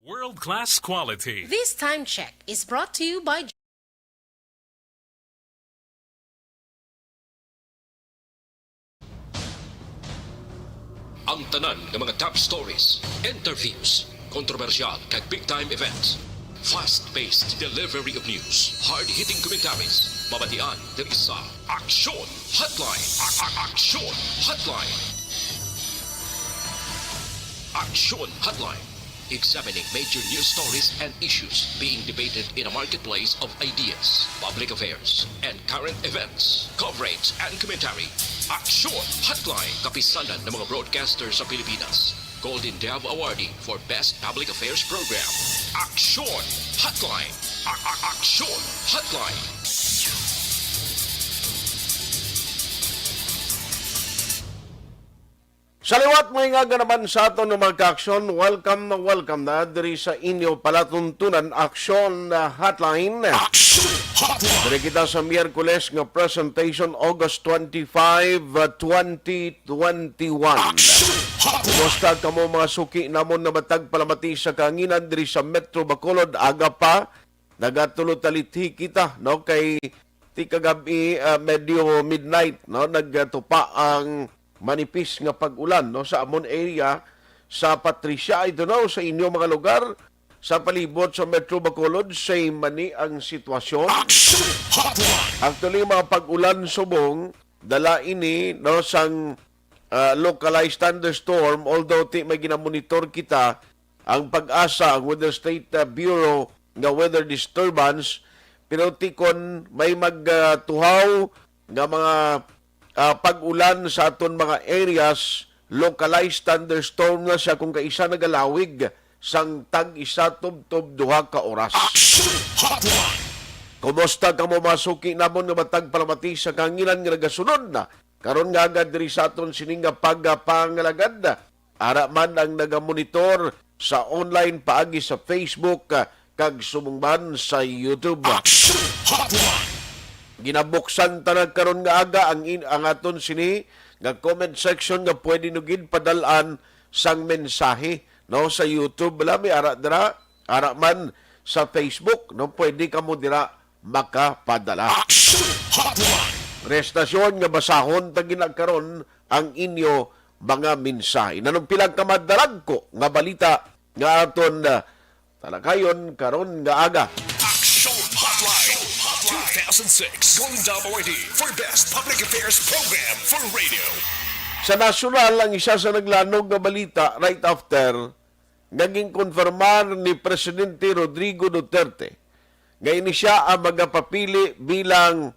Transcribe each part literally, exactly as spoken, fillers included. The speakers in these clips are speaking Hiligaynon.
World-class quality. This time check is brought to you by Ang tanan nga mga top stories, interviews, kontrobersyal kag big time events. Fast-paced delivery of news, hard-hitting commentaries, mabatian diri sa Aksyon Hotline. A- a- Aksyon Hotline. Aksyon Hotline. Examining major news stories and issues being debated in a marketplace of ideas, public affairs, and current events. Coverage and commentary. Aksyon Hotline. Kapisanan ng mga broadcaster sa Pilipinas. Golden Dove Awardee for Best Public Affairs Program. Aksyon Hotline. A- a- Aksyon Hotline. Sa liwat, mga nga naman sa aton nga mga kaaksyon, welcome na welcome na diri sa inyo palatuntunan, Aksyon, ah, Hotline. Action Hotline. Diri kita sa Miyerkules nga presentation, August twenty-five, ah, twenty twenty-one. Action Hotline. Kumusta kamo, mga suki namon nga matag palamati sa kahanginan diri sa Metro Bacolod? Aga pa, nagatulotalithi kita, no? Kay ti kagab-i, ah, medyo midnight, no? Nagtupa ang manipis nga pag-ulan, no, sa amon area sa Patricia. I don't know sa inyo mga lugar sa palibot sa Metro Bacolod, same man ni ang sitwasyon. Action Hotline. Actually, mga pag-ulan subong dala ini, no, sang, ah, localized thunderstorm, although ti may ginamonitor kita ang PAGASA, ang Weather State, ah, Bureau nga weather disturbance, pero ti kon may mag, ah, tuhaw nga mga, ah, pag-ulan sa aton mga areas, localized thunderstorm na siya kung kaisa nagalawig sang tag-isa tubtob duha ka oras. Action Hotline. Kumusta kamo, mga suki namon nga matag palamati sa kahanginan nga nagasunod na karon nga aga diri sa aton sining nga pagapangalagad? Ara man ang nagamonitor sa online paagi sa Facebook, ah, kag subong man sa YouTube. Action Hotline. Ginabuksan ta na karon nga aga ang in-, ang aton sini nga comment section nga pwede nyo gid padal-an sang mensahe, no, sa YouTube. Wala, may ara dira, ara man sa Facebook, no, pwede kamo dira makapadala. Action Hotline. Restasyon nga basahon ta gina karon ang inyo mga mensahe. Nanong pila ka madalagko nga balita nga aton, ah, talakayon karon nga aga. Action Hotline two thousand six Golden Dove Awardee for Best Public Affairs Program for Radio. Sa nasyonal, ang isa sa naglanog nga balita right after nga ginkonfirmar ni Presidente Rodrigo Duterte nga ini sia ang magapapili bilang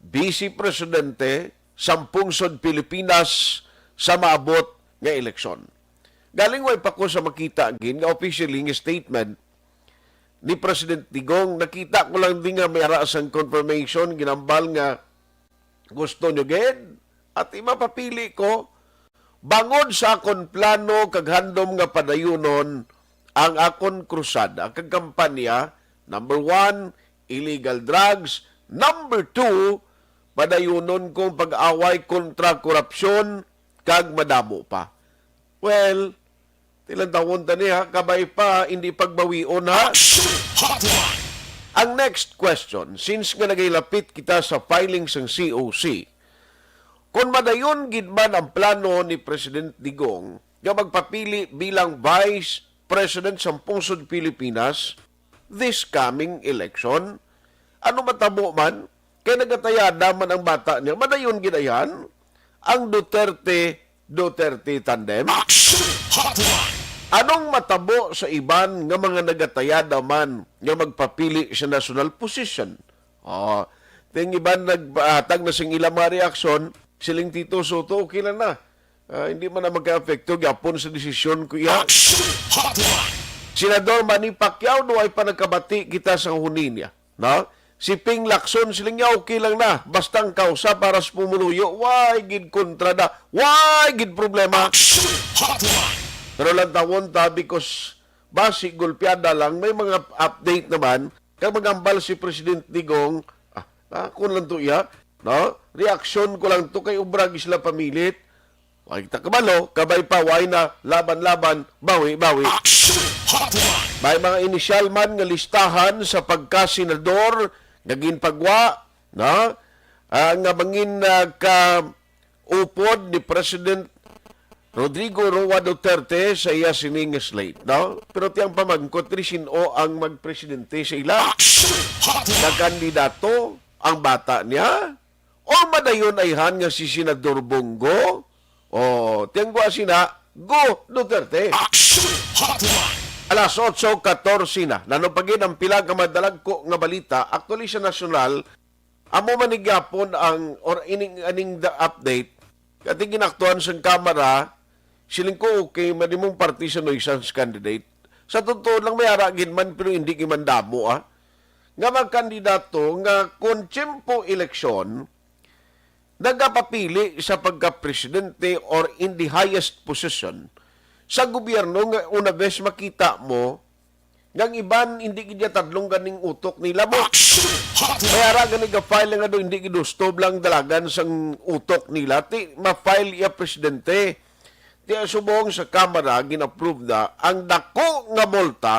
Vice Presidente sang pungsod Pilipinas sa maabot nga eleksyon. Galing way pa ko sa makita gid nga officially nga statement ni President Digong. Nakita ko lang din nga may ara sang confirmation, ginambal nga gusto nyo gid at imapapili ko bangod sa akon plano kag handom nga padayunon ang akon krusada kag kampanya. Number one, illegal drugs. Number two, padayunon kong pag-away kontra korupsyon kag madamo pa. Well, tilantawon ta ni, ha, kabay pa, hindi pagbawion, ha? Action Hotline. Ang next question, since nga nagahilapit kita sa filing sang C O C, kung madayon gid man ang plano ni President Digong nga magpapili bilang Vice President sa pungsod Pilipinas this coming election, ano matabo man? Kay nagatayada man ang bata niya, madayon gid ayhan ang Duterte, Duterte tandem. Action Hotline. Anong matabo sa iban nga mga nagatayada man nga magpapili sa national position? Oh, ting iban naghatag na sing ilang mga reaksyon, siling Tito Sotto, okay lang na. Ah, hindi man na magka-apekto gyapon sa desisyon ko iya. Action Hotline. Senador Manny Pacquiao, duay pa nagkabati kita sa huni niya. No? Si Ping Lacson, siling niya, okay lang na. Basta ang kausa para sa pumuluyo, way gid kontra na. Way gid problema. Action Hotline. Pero lantawon ta, because basi golpeada lang, may mga update naman. Kag magambal si President Digong, ah, ah, kun lang to iya, no? Reaksyon ko lang to kay ubra gid sila pamilit. Ay, takabalo, kabay pa, way na laban-laban, bawi-bawi. Action Hotline! May mga inisyal man nga listahan sa pagkasenador nga ginpagwa, no? Ah, nga mangin, ah, ka upod ni President Rodrigo Roa Duterte sa iya sining slate, no? Pero tiyang pamangkot ni sin-o ang magpresidente sa ila. Action Hotline! Nga kandidato ang bata niya? Or madayon ayhan nga si Senador Bong Go? O, tiyang gwa sina, Go Duterte. Action Hotline! Alas otso katorse na. Nanupagin ang pila ka madalagko nga balita. Actually, sa nasyonal, amo man ni gyapon ang, or ining, aning the update. Kati ginaktuhan sang Kamara, siling ko, okay, madimong party sa nuisance candidate. Sa totoo lang, may ara gid man, pero hindi gid man damo, ah. Nga mga kandidato nga kon tiyempo eleksyon, nagapapili sa pagka-presidente or in the highest position sa gobyerno nga una bes makita mo nga ang iban hindi gid niya tadlong ganing utok nila mo. Action Hotline! May ara gani ga-file nga do hindi gid gusto lang dalagan sang utok nila ti ma-file iya presidente. Ti subong sa Kamara gin-approve na ang dako nga multa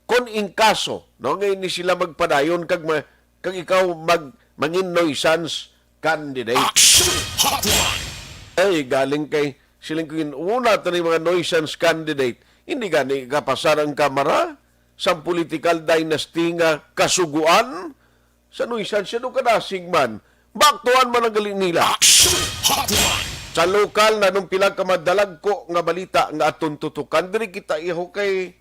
kon in kaso, no, nga hindi sila magpadayon kag ma-, kag ikaw mag-, mangin nuisance candidate. Action Hotline! Ay, galing kay siling ko yun, una ta ni mga nuisance candidate. Hindi gani kapasar ang Kamara sa political dynasty nga kasuguan sa nuisance siya do kadasig man. Baktuan man ang gali nila. Action Hotline! Sa lokal na nung pila ka madalagko nga balita nga aton tutukan, diri kita iho kay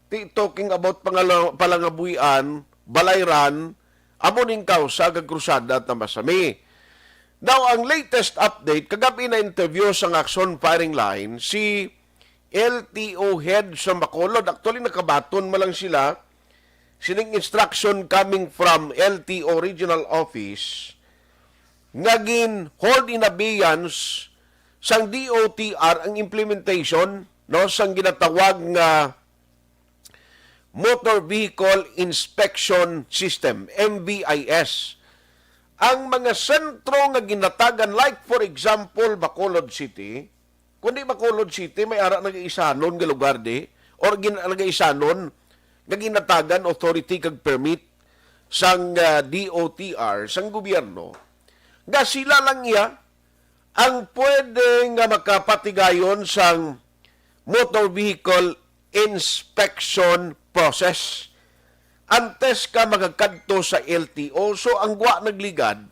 ti talking about pangala-, palangabuhian, balayran, amo ning kausa kag krusada ta masami. Now, ang latest update, kagabi na interview sa Action Firing Line si L T O head sa Bacolod. Actually, nakabaton man lang sila sining instruction coming from L T O Regional Office nga gin-hold in abeyance sang D O T R ang implementation, no, sang ginatawag nga Motor Vehicle Inspection System, M V I S. Ang mga sentro nga ginatagan, like for example, Bacolod City, kundi Bacolod City, may ara nagaisanon nga lugar di, or gin-, nagaisanon nga ginatagan authority kag permit sang, ah, D O T R, sang gobyerno, nga sila lang iya ang pwede nga makapatigayon sang motor vehicle inspection process antes ka magakadto sa L T O. So, ang gwa nagligad,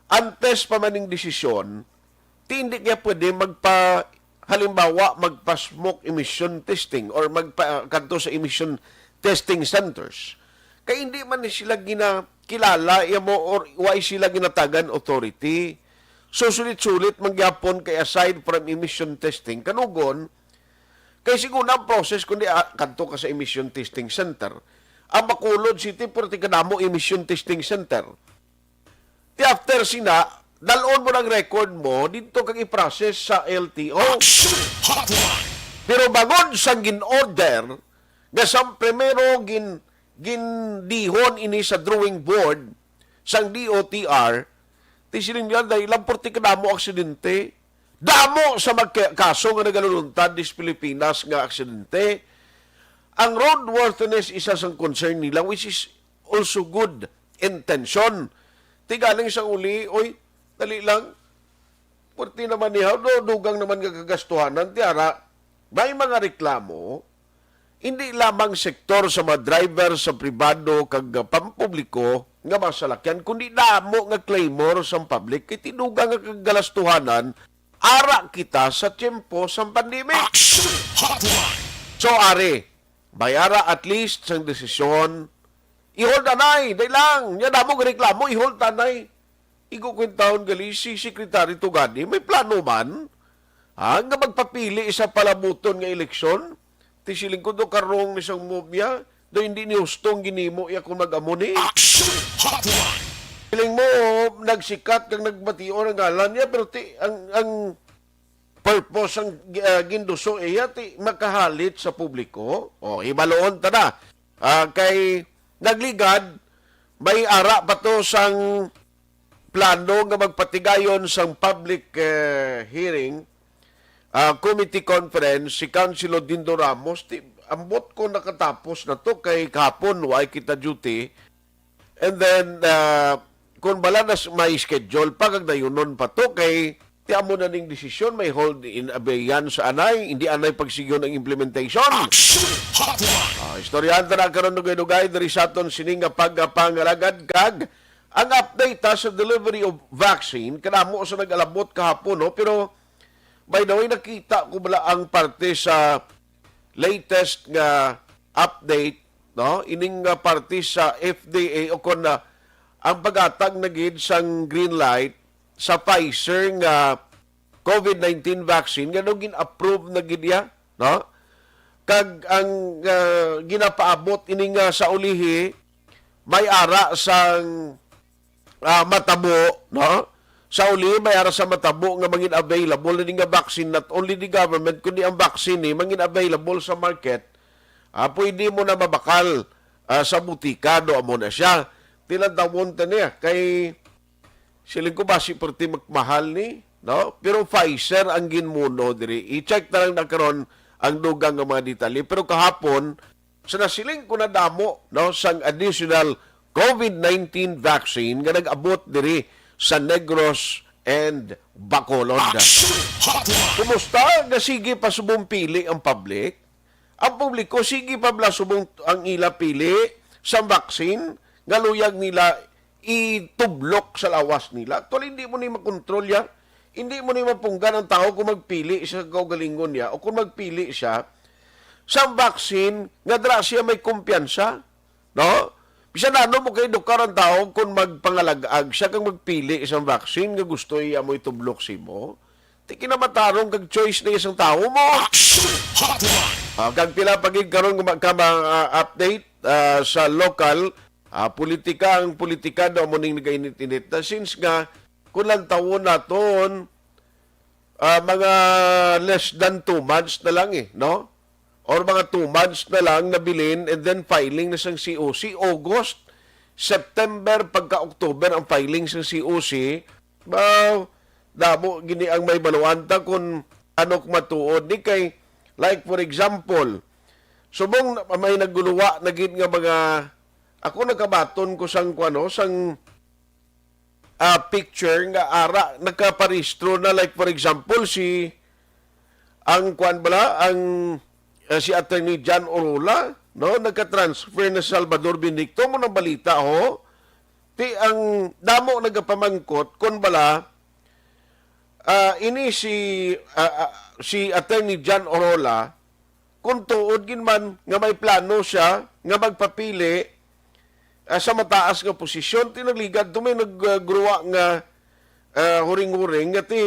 antes pa man ning desisyon, ti hindi kaya pwede magpa-, halimbawa, magpa-smoke emission testing or magpa-, kadto sa emission testing centers. Kay hindi man ni sila ginakilala, iya mo, or why sila ginatagan authority. So, sulit-sulit man gyapon kay aside from emission testing, kanugon, kay siguro ang process kundi, ah, kadto ka sa emission testing center. Ang Bacolod City, pwerte kadamo emission testing center. Ti after sina, dalon mo ng record mo, dito kag i-process sa L T O. Action Hotline! Pero bangod sang gin-order, nga sa primero gin-, gindihon ini sa drawing board, sang D O T R, ti siling nila, dahil lang pwerte kadamo aksidente. Damo sa magka-, kaso nga nagaluluntad dis Pilipinas nga aksidente. Ang roadworthiness isa sang concern nila, which is also good intention. Ti galing sa uli, oy, dali lang. Pwerte naman niya, do-, dugang naman nga kagastuhanan. Ti ara, may mga reklamo, hindi lamang sektor sa mga driver sa pribado kag, ah, pampubliko nga mga salakyan, kundi damo nga clamor sa public kay ti dugang nga kagalastuhanan ara kita sa tiyempo sa pandemic. Action Hotline! So, ari, may ara at least sang desisyon, i-hold anay, dahil lang, niya damo nga reklamo, i-hold anay. Igo kwintahon gali si Secretary Tugani, may plano man, ha, nga magpapili sa palabuton nga eleksyon? Ti siling ko do karong ni sang move niya, do hindi ni hustong ginimo iya kung mag-amo ni. Action Hotline! Siling mo, nagsikat kag nagbation ang ngalan niya, pero ti, ang, ang purpose ang, ah, ginduso iya, ti makahalit sa publiko. O, hibaloon ta na. Ah, kay nagligad, may ara pa to sang plano nga magpatigayon sang public, eh, hearing, ah, committee conference si Councilor Dindo Ramos, ti, ambot ko nakatapos na to kay kahapon, wa kita duty. And then, ah, kung bala na s-, may schedule pa, kag dayunon pa to, kay ti amo na ning desisyon, may hold in abeyance anay, hindi anay pagsigyon ang implementation. Action Hotline! Ah, istoryahan ta na karon dugay-dugay diri sa aton sining nga pagpangalagad, kag ang update, ha, sa delivery of vaccine, kadamo sa nag-alabot kahapon, no? Pero, by the way, nakita ko bala ang parte sa latest nga update, no? Ining nga parte sa F D A o kon na ang paghatag na gid sang green light sa Pfizer nga COVID nineteen vaccine nga daw gin-approve na gid iya, no? Kag ang, ah, ginapaabot ini nga sa ulihi may ara sang, ah, matabo, no? Sa ulihi may ara sa matabo nga mangin available ini nga vaccine, not only the government kundi ang vaccine ni mangin available sa market. Ah, pwede mo na mabakal, ah, sa butika, do amo na siya. Tilantawon ta niya kay siling ko basi perti magmahal ni, no? Pero Pfizer ang ginmuno diri. I-check na lang na karon ang dugang nga mga detalye. Pero kahapon, sa nasiling ko na damo, no, sang additional COVID nineteen vaccine nga nag-abot diri sa Negros and Bacolod. Action Hotline! Kumusta nga sige pa subong pili ang public? Ang publiko, sige pa bala subong ang ila pili sa vaccine nga luyag nila itublok sa lawas nila. Actually, hindi mo ni makontrol ya. Hindi mo ni mapunggan ang tao kung magpili siya sa kaugalingon niya o kung magpili siya sa vaccine nga dira siya may kumpiyansa. No? Bisan ano mo kay edukar ang tao kung magpangalag-ag siya kag magpili sa vaccine nga gusto iya mo itublok simo. Ti kinamatarong kag choice na isang tawo mo. Action Hotline! Ah, kag pila pa gid karon nga magka-, ah, update, ah, sa lokal, ah, politika, ang politika daw mo ning nagainit-init na since nga kung lantawon naton, ah, mga less than two months na lang eh, no? Or mga two months na lang nabilin and then filing na sang C O C, August, September, pagka October ang filing sang C O C. Ba, damo gini ang may baluan ta kung ano matuod ni kay, like, for example, subong na, may nagguluwa na gid nga mga, ako nagkabaton ko sang kuano, sang, ah, picture nga ara nakaparehistro na, like, for example, si ang kuan bala, ang, ah, si Attorney John Orola, no, nagka-transfer na sa Salvador Benedicto, mo nang balita ho. Ti ang damo nagapamangkot kon bala, ah, ini si, ah, ah, si Attorney John Orola, kung tuod gid man nga may plano siya nga magpapili, ah, sa mataas nga posisyon, ti nagligad to may nagguwa nga, ah, huring-huring nga ti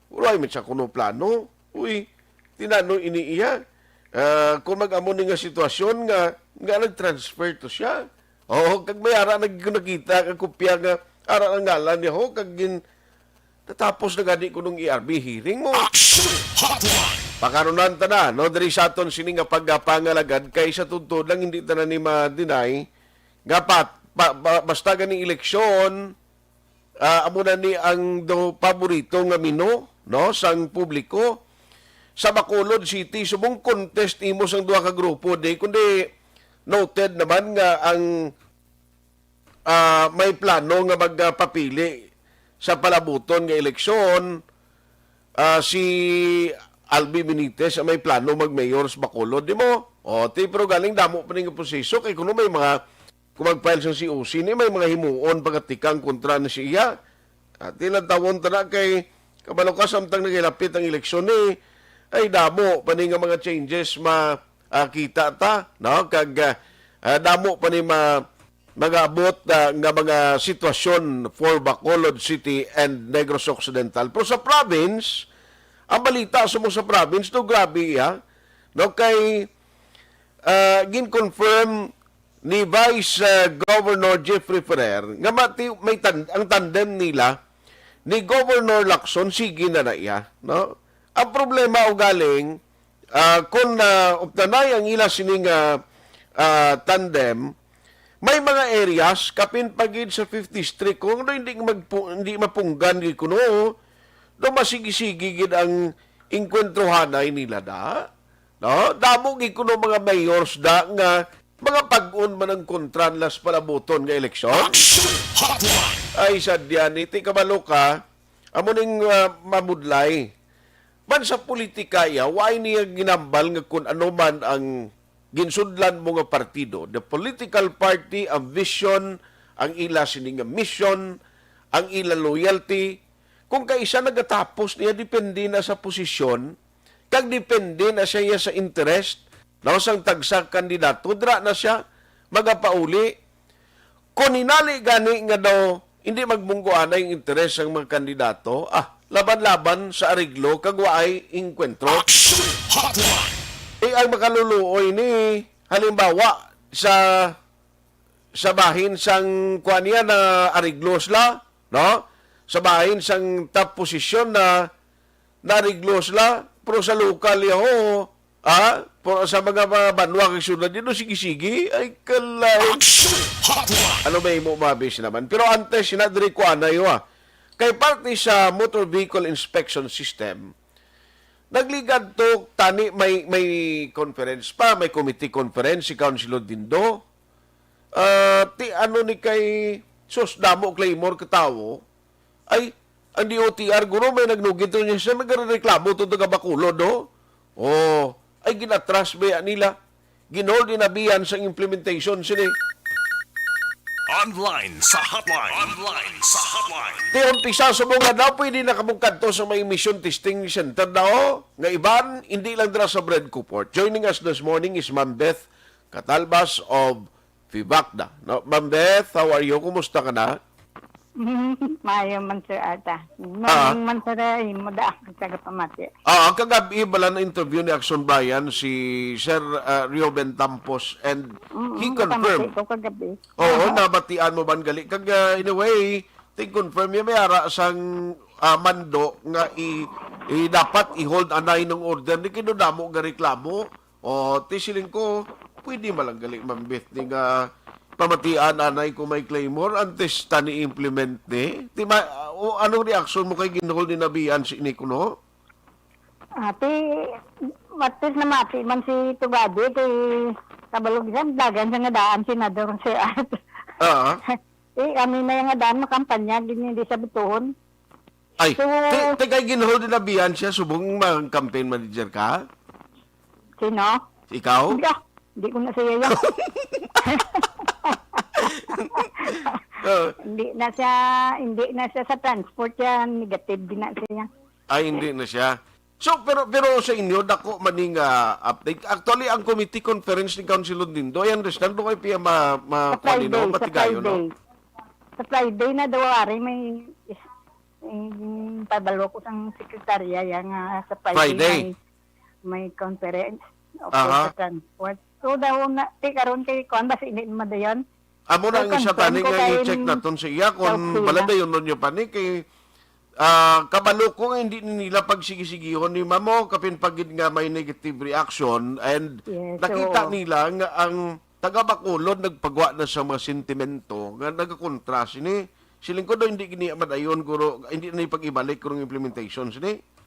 wala man siya kuno plano. Uy, tinano ini iya? Ah, kung mag-amo ni nga sitwasyon nga, nga nag-transfer to siya. Oo, kag may ara nag-, nakita nga kopya nga ara ang ngalan niya, ho, kag gin-, natapos na gani kunong E R B hearing mo. Action Hotline! Pakarunan ta na, no, diri sa aton sini nga pagpangalagad kay sa tungtod lang hindi ta na ni ma-deny nga pat-, pa-, ba-, basta ganing eleksyon, ah, amo na ni ang do paborito nga menu, no, sang publiko. Sa Bacolod City, subong contest imo sang duha ka grupo, di, kundi noted naman nga ang, ah, may plano nga magpapili sa palabuton nga eleksyon, ah, si Albi Benitez ang may plano mag-mayor sa Bacolod, di mo? O, ti, pero galing damo pa ning proseso kay kuno may mga kung mag-file sang C O C ni, may mga himuon pagatikang kontra ni siya. At ilang tawon ta na kay kabalo ka, samtang nagilapit ang eleksyon ni, ay damo pa ni nga mga changes ma, ah, kita ta, no? Kag, ah, ah, damo pa ni ma, mag-abot, ah, nga mga sitwasyon for Bacolod City and Negros Occidental. Pero sa province, ang balita sa mo sa province, no, grabe, ha? No, kay, ah, gin-confirm ni Vice, ah, Governor Jeffrey Ferrer nga mati-, may tan-, ang tandem nila ni Governor Lacson, sige na na iya, no? Ang problema ugaling, ah, kung nauptanay ang ila sining, ah, ah, tandem, May mga areas, kapin pa gid sa fifth District, kung ano hindi magpu-, hindi mapunggan gid kuno, do masigi-sigi gid ang engkwentrohanay nila da. No? Damo gid kuno mga mayors da nga mga pag-on man ang kontra nila sa palabuton nga eleksyon. Action Hotline! Ay, sadya ni, ti kabalo ka, amo ning, ah, mamudlay. Man sa politika, iya, why niya ginambal nga kung ano man ang ginsudlan mo nga partido, the political party, ang vision, ang ila sini nga mission, ang ila loyalty, kung kaisa nagatapos niya, depende na sa posisyon, kag depende na siya sa interest, no, sang tagsa ka kandidato, dira na siya magapauli. Kung hinali gani nga daw hindi magmunggo anay ang interes sang mga kandidato, ah, laban-laban sa ariglo kag waay engkwentro. Action Hotline! Eh, ang makaluluoy ni, halimbawa, sa, sa bahin sang kuan niya na ariglo sila, no? Sa bahin sang top position na naariglo sila, pero sa lokal, yaho, ah, pero sa mga, mga banwa kag syudad dito, sige-sige, ay kalay. Action Hotline! Ano ba imo mabis naman? Pero antes, sina diri ko anayo, ah. Kay parte sa Motor Vehicle Inspection System, nagligad to, tani may, may conference pa, may committee conference si Councilor Dindo. Ah, ti ano ni kay sus, damo claymore ka tawo. Ay, ang D O T R guro may nagnugid to niya siya, nagreklamo to taga Bacolod, no? Oh, ay ginatras ba ya nila? Ginhold in abeyance ang implementation sini. Online sa hotline. Online sa hotline. Ti umpisa subong nga daw pwede na kamong kadto sa may emission testing center daw nga iban, hindi lang dira sa Bread Port. Joining us this morning is Ma'am Beth Catalbas of Fibacda. No? Ma'am Beth, how are you? Kumusta ka na? Maayo man, Sir Arta. Ah. Morning man, Sir, ay, mo da ang tagapamati. Ah, ang kagabi, bala na interview ni Action Bayan si Sir, ah, Reuben Tampos, and Mm, he confirmed. Ko kagabi. Oo, Aha. Nabatian mo ban gali? Kag, ah, in a way, ting confirm niya may ara sang, ah, mando nga i, i, dapat i-hold anay ng order ni kinudamo nga reklamo. O, ti siling ko, pwede man lang gali, Ma'am Beth, ni nga pamatian anay ko may claymore antes tani implement ni. Ti ma-, o, anong reaksyon mo kay ginhold in abeyance ini kuno? Ati, matis na mati man si Tugadi kay kabalog siya, dagan siya nga daan, Senador, Sir Art. Ah. Eh, kami na yung nga daan, makampanya, gini, di sa butuhon. Ay, So, ti, ti kay ginhold in abeyance siya, subong mag campaign manager ka? Sino? Ikaw? Hindi, ah, hindi ko na siya yan. Oh. Hindi na siya, hindi na siya sa transport yan, negative din na siya. Ay, hindi na siya. So, pero, pero sa inyo, dako man ni nga update. Actually, ang committee conference ni Councilor Dindo, I understand, do kayo piya ma, ma, Sa kuwan, no? Friday, sa Matigayon, no? Friday. Sa Friday na daw, ari, may is-, eh, pabalo ko sang sekretarya, ya nga sa Friday Friday. may, may conference. Opo, Aha. sa transport. So, daw na, ti karon kay kuwan, basi hindi madayon. Amo na So, ang isa confirm tani ko nga kay i-check naton sa iya kung South Sula. Baladayon nun niyo pa ni kay, ah, kabalo ko nga hindi ni nila pagsigisigihon ni Mamo, kapin pagid nga may negative reaction, and Yes, nakita oo. nila nga ang taga Bacolod nagpagwa na sa mga sentimento nga nagakontra sini. Siling ko daw hindi gini madayon, guro, hindi na ipag-ibalik kung implementation sini.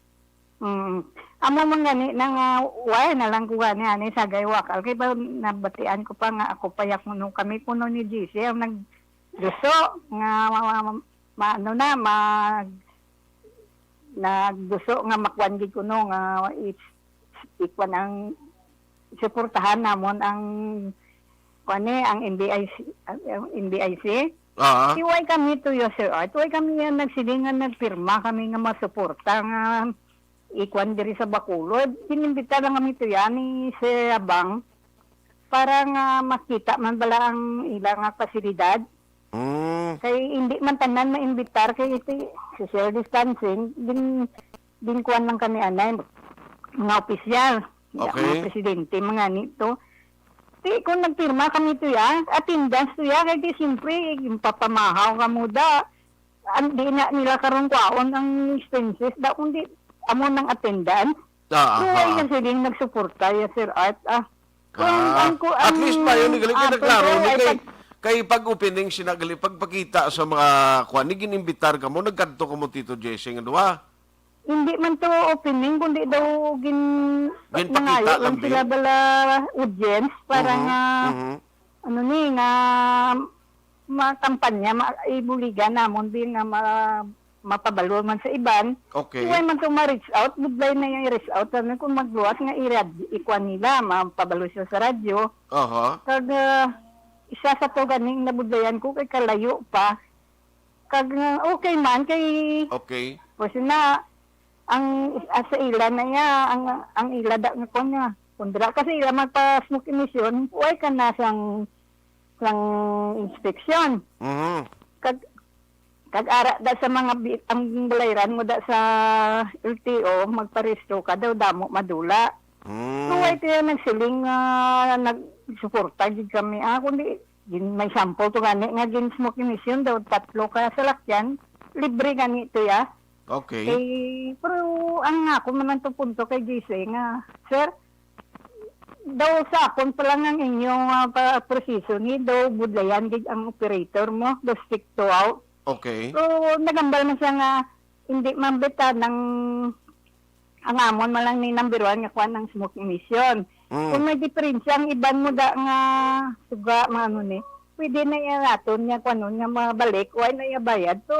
Mm. Amo man gani na nga, why na lang ko gani ani sa gaywakal. Kay ba nabatian ko pa nga ako pa yak kuno kami kuno ni G C ang nagduso nga ma-, ma-, ma-, ano na, mag-, nagduso nga makuan gid kuno nga i-, ikuan ang suportahan namon ang kuan ni, ang N B I C, ang N B I C. Ah. Di why kami to, yes, Sir Art? Why kami yan nagsiling nga nagpirma kami nga masuporta nga ikuan diri sa Bacolod? Inimbita lang kami to yan ni Sir Abang para nga makita man bala ang ila nga pasilidad. Mm. Kay hindi man tanan maimbitar kay iti social distancing, din, din kuan lang kami anay, mga opisyal. Ya, Okay. mga presidente, mga nito. Di, kung nagpirma kami to ya, attendance to ya, kay di siyempre, yung papamahaw ka mo da, ang di na nila karon kwaon ang expenses, da kundi amo ng attendance. Ah, So, ay ah. na siling nagsuporta ya, Sir Art, ah. Kung Ah, ang ku-, at ang least ba yun, galing ka ato, naklaro, sir, ni ay kay, pag- Kay pag-opening sina gali, pagpakita sa mga kuan, ni ginimbitar kamo, nagkadto kamo, Tito Jesse, nga duha? Hindi man to opening, kundi daw gin-, Ginpakita mangayo lang lang, sila Bi. bala audience para Mhm, nga, mhm. ano ni, nga makampanya, ma-, ibuligan namon din nga ma-, mapabalo man sa iban. Okay. Way man to ma-reach out, budlay na yung i-reach out. Ano kung magluwas nga i-rad-, ikuan nila, mapabalo siya sa radyo. Aha. Kag, ah, isa sa to ganing nabudlayan ko kay kalayo pa. Kag, ah, okay man kay Okay. Pwes na, ang, ah, sa ila na iya, ang, ang ila da nga kuwan nga. Kung dira ka sa ila magpa-smoke emission, way ka na sang, sang inspeksyon. Mhm. Kag, kag ara da sa mga bi-, ang balayran mo da sa L T O, magparehistro ka daw, damo madula. Mm. So, way kaya nagsiling nga nagsuporta gid kami, ah, kundi Gin-, may sample to gani nga gin-smoke emission daw, tatlo ka salakyan, libre gani to ya. Okay. Eh, pero ang ako man ang to punto kay J C nga, "Sir, daw sa akon pa lang ang inyong, ah, pa-, proseso ni, daw budlayan gid ang operator mo, daw stick to out." Okay. So, nagambal man siya nga, "Hindi man bita nang ang amon man lang ni number one nga kuan ang smoke emission." Mm. Kung may diferensya ang iban mo da nga suga, mga ano ni, pwede na iya naton nga kuanon nga mabalik, wa na iya bayad. So,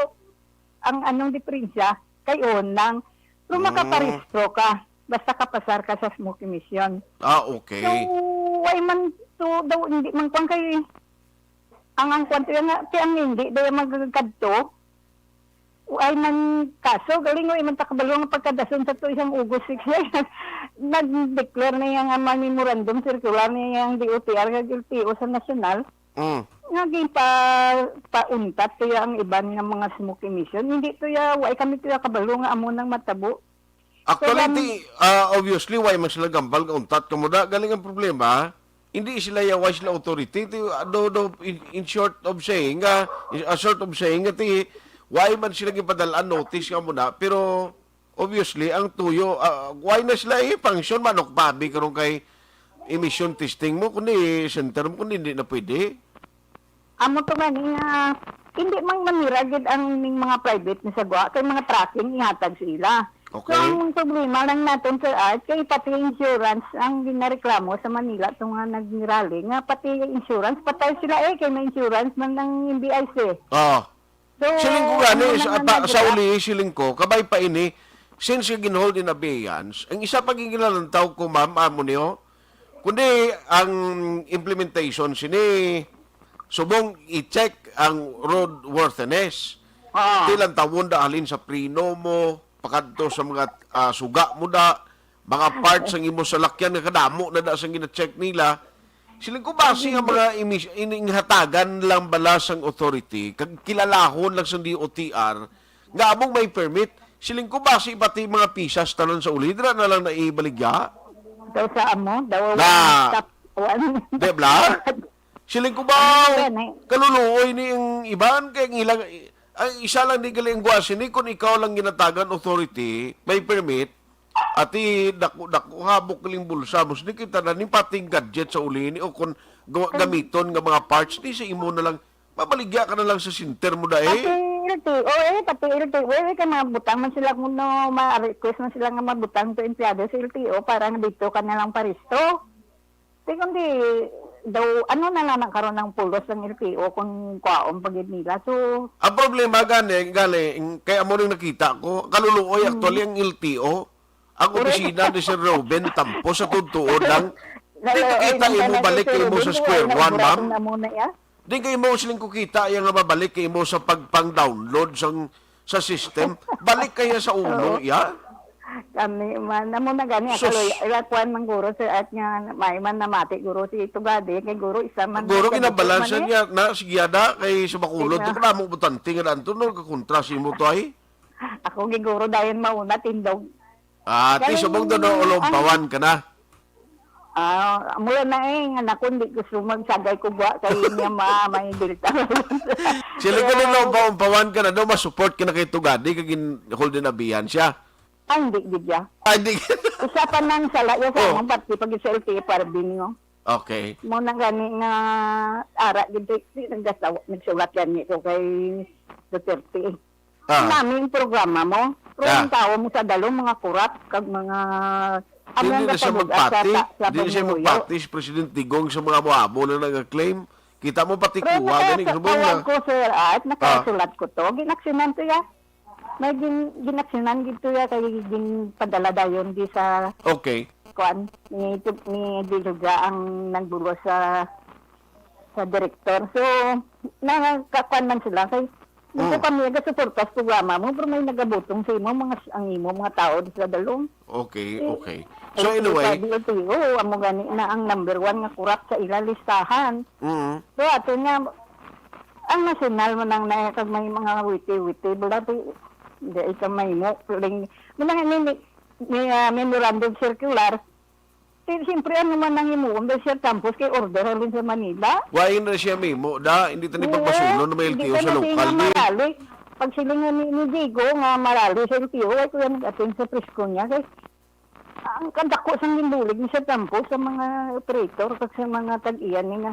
ang anong diferensya, kay on lang. Pero Mm. makaparehistro ka, basta kapasar ka sa smoke emission. Ah, okay. So, way man to daw, hindi man kuan kay, ang, ang kuan to yan nga, kay ang hindi daw yung magkadto, Ay man, kaso, galing, wa man ta kabalo nga pagkadason sa to isang August six, nag-declare na iya nga mga memorandum circular na iya ang D O T R kag L T O sa nasyonal. Mm. Nga ginpa-, pauntat to iya ang iban nga mga smoke emission. Hindi to iya, wa kami to iya kabalo nga amo nang matabo. Actually, Kaya di, ah, obviously, why man sila gambal nga untat kamo da? Galing ang problema, hindi sila ya, why sila authority? Ti, ah, do, do, in, in short of saying, ah, in, ah, short of saying, nga ti, why man sila gipadalaan notice nga muna? Pero, obviously, ang tuyo, ah, why na sila i-function, manok babi karon kay emission testing mo, kundi center mo, kundi hindi na pwede? Amo to gani nga, hindi man manira gid ang ning mga private ni sa gwa, kay mga tracking ihatag sa ila. So, Okay. ang problema lang naton, Sir Art, kay pati insurance ang ginareklamo sa Manila, to nga nagrally, nga pati insurance, patay sila eh, kay may insurance man ang M B I C. Ah. So, Siling ko gani, ano sa, lang ang pa, sa nagdala? uli, siling ko, kabay pa ini, since yung gin-hold in abeyance, ang isa pa ginalantaw ko, ma'am, amo niyo, kundi ang implementation sini subong i-check ang roadworthiness. Ah. Ti lantawon da halin sa preno mo, pakadto sa mga, ah, suga mo da, mga parts sang imo salakyan nga kadamo na da sang gina-check nila. Siling ko basi nga mga imis-, ining hatagan lang bala sang authority, kag kilalahon lang sang D O T R, nga among may permit, siling ko basi pati mga pisas tanan sa uli, dira na lang naibaligya. Daw sa amo, daw Na. one stop, one. Di ba? Siling ko ba, Ano gani? kaluluoy ni ang iban, kay ang ilang, ang isa lang di gali ang gwasi ni, kung ikaw lang ginatagan authority, may permit, ati dako-dako, habok galing bulsa mo, di kita na ni pating gadget sa uli ni, o kung ga-, Ay. gamiton nga mga parts, di sa imo na lang, mabaligya ka na lang sa center mo da eh. Pati L T O, eh, pati L T O, eh, kay mga butang man sila kung no, ma-request man sila nga mabutang to empleyado sa L T O para nga dito ka na lang paristo. Di kundi, daw, ano na lang karon ang pulos ng L T O kung kwaon pa gid nila. So, Ang problema gani, gani, kay amo ning nakita ko, kaluluoy Mm. actually ang L T O. Ang Correct. opisina ni Sir Ruben Tampo sa tuod-tuod lang. Di Lalo, ka kita ay, imo nagkana balik si kay imo Ruben, sa kung square ano, one, ma'am? buratong na muna, ya? Di kay imo siling ko kita, iya nga mabalik kay imo sa pagpang-download sang, sa system. Balik kaya sa uno, Oo. iya? Kami man, amo na gani, Sus. akaloy, ila kuan man guro, sir, at nga, may man namati, guro, si Tugadi, kay guro, isa man Guro, na ginabalansa man, eh. niya, na, sige, ada, kay sa Bacolod, Sige. to, kanamo butante nga daan to, no, kakontra si imo to, ay? Ako, giguro, dayon mauna, tindog. Ah, ti Galing subong doon, ang olompawan ka na. Ah, mula na eh, nga nakon, di gusto magsagay ko gwa kay niya ma-, may delta. Sila ko Pero doon, olompawan ka na doon, ma-support ka na kay Tugadi, kag in-, hold in abeyance siya. Ay, hindi gid ya. Ay, di. Isa pa nang sala ya sa Oh. among party pag sa L T F R B ninyo. Okay. Mo na gani nga ara gid, di, di nagdasaw-, nagsulat gani ko kay Duterte. Ah. Nami ang programa mo. Pero Ah. ang tao mo sa dalom, mga kurap, kag mga, ano Hindi ang na siya kasabog-at sa magpati. ta-, sa Hindi na siya pamumuyo. magpati si President Digong sa mga amo-amo na nag-claim. Kita mo pati Pero kuha gani, sa subong tawag na. ko, Sir Art, Ah. nakasulat ko to. Ginaksinan to ya. May gin-, ginaksinan gid to ya kay ginpadala dayon di sa Okay. kuan, ni, ni Diluga ang nagbulos sa, sa direktor. So, nakakuan man sila kay, hindi Mm. kami nagasuporta sa programa mo, pero may nagabutong sa imo, mga, ang imo, mga tao di sa dalom. Okay, Eh, okay. So, eh, anyway. Sabi ko, "Tiyo, amo gani na ang number one nga kurap sa ila listahan." Mm. So, ato nga, ang nasyonal man ang na, kag may mga witi-witi, wala, di, di ito may mo, ling-, wala nga, may, may, ah, memorandum circular, Ti-, siyempre, ano man ang himuon, dahil siya campus kay order halin sa Manila. Wa na siya memo, da, hindi tani Oo, pagpasuno na may hindi L T O ka sa na lokal, siya di. marali. Pag sila nga ni, ni Digo nga marali sa L T O, ay kuya nag-attend sa presko niya. Kay, ang kadako sang ginbulig ni sa campus sa mga operator kag sa mga tag-iyan ni nga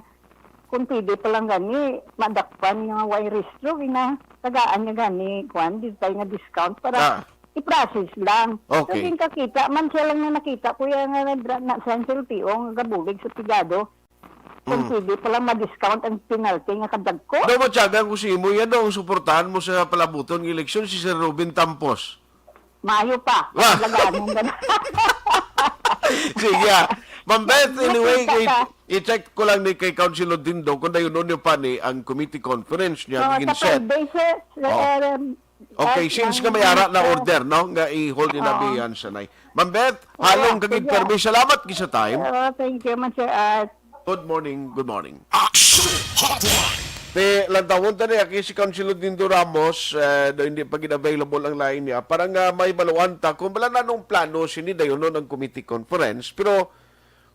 kung pwede pa lang gani, madakpan nga way restro, ina, tagaan niya gani, kwan, di tayo nga discount para Ah. i-process lang. Okay. So, ginkakita man siya lang na nakita, kuya, nga nag-, na, sa L T O nga gabulig sa pigado. Kung Mm. pwede pa lang ma-discount ang penalty nga kadagko. Daw matyagan ko si imo, yan daw ang suportahan mo sa palabuton nga eleksyon, si Sir Robin Tampos. Maayo pa. Ah. Laganan ka na. Sige, ah. Ma'am Beth, anyway, Nakita i-, ka. i-check ko lang ni kay Councilor Dindo kung dayon nun yung pa ni ang committee conference niya, Oh, naging sa set. Friday, sir. Oh. Um, Okay, uh, since nga may ara na uh, order, no, nga i-hold in Oo. abeyance, anay. Ma'am Beth, Oo, halong kagid sige. permi. Salamat gid sa time. Oo, thank you, man, sir. Ah, Good morning, good morning. Action Hotline. Te, lantawon ta ni, aki si Councilor Dindo Ramos, eh, daw hindi pa gid available ang line niya. Para nga may baluan ta kung wala na nung plano sini dayonon ang committee conference. Pero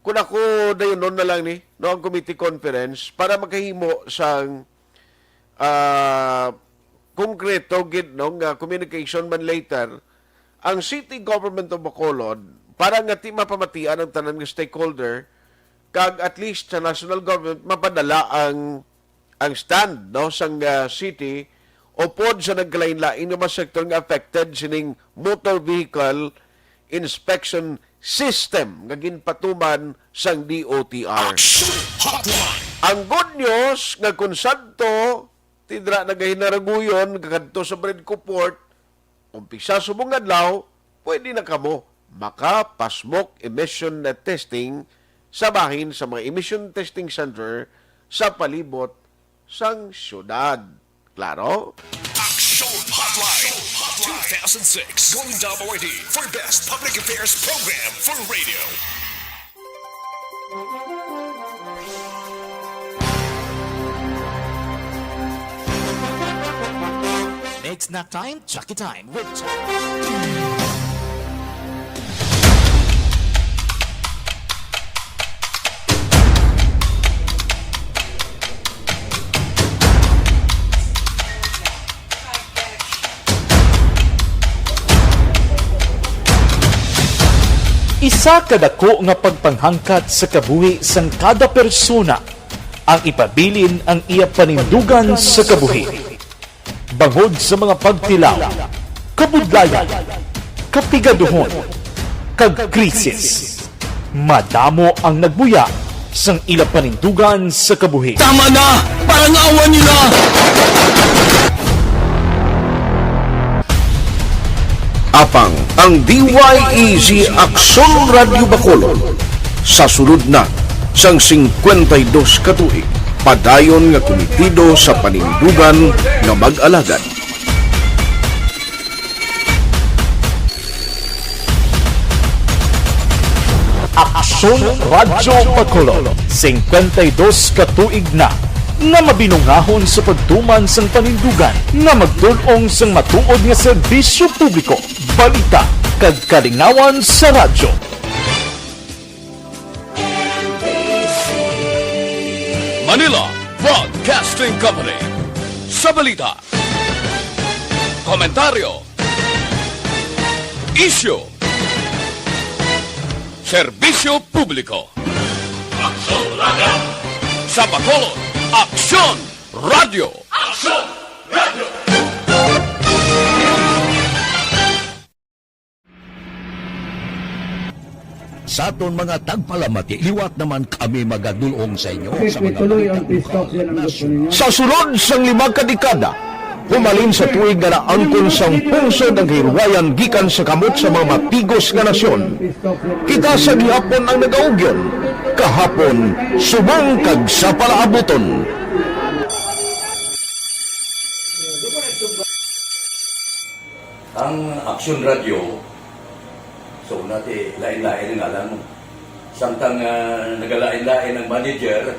kung ako dayonon na lang ni, no, ang committee conference para makahimo sang, ah, konkreto gid, no, nga communication man later ang City Government of Bacolod para nga ti mapamatian ang tanan nga stakeholder kag at least sa national government mapadala ang, ang stand, no, sang, ah, city upod sa nagkalain-lain nga mga sektor nga affected sining motor vehicle inspection system nga ginpatuman sang D O T R. Action Hotline. Ang good news nga kung sadto, tidra nagahinaraguyon, kadto sa Bredco Port, umpisa subong adlaw, pwede na kamo makapasmok emission na testing sa bahin sa mga emission testing center sa palibot sang syudad. Klaro? Action Hotline two thousand six, going W D for best public affairs program for radio. Next snack time, Chucky Time with Chucky. Isa ka dako nga pagpanghangkat sa kabuhi sang kada persona ang ipabilin ang iya panindugan sa kabuhi. Bangod sa mga pagtilaw, kabudlayan, kapigaduhon, kag krisis, madamo ang nagbuya sang ila panindugan sa kabuhi. Tama na! Parang awa nila! Apang ang D Y E G Aksyon Radyo Bacolod sa sulod na sang singkwenta y dos ka tuig, padayon nga kumitido sa panindugan nga mag-alagad. Aksyon Radyo Bacolod, singkwenta y dos ka tuig na nga mabinungahon sa pagtuman sang panindugan nga magtul-ong sang matuod nga serbisyo publiko, balita, kag kalingawan sa radyo. Manila Broadcasting Company. Sa balita, komentaryo, isyu, serbisyo publiko. Sa Bacolod, Aksyon Radio! Aksyon Radio! Sa aton mga tagpalamati, liwat naman kami magadulong sa inyo sa mga balita lokal, nasyon. Sa sulod sang lima ka dekada, humalin sa tuig nga naangkon sang pungsod ang kahirwayan gikan sa kamot sa mga matigos nga nasyon. Kita sa gihapon ang nagaugyon, kahapon, subong kag sa palaabuton. Ang Aksyon Radio, so, nati, lain-lain ang ngalan mo. Samtang, ah, nagalain-lain ang manager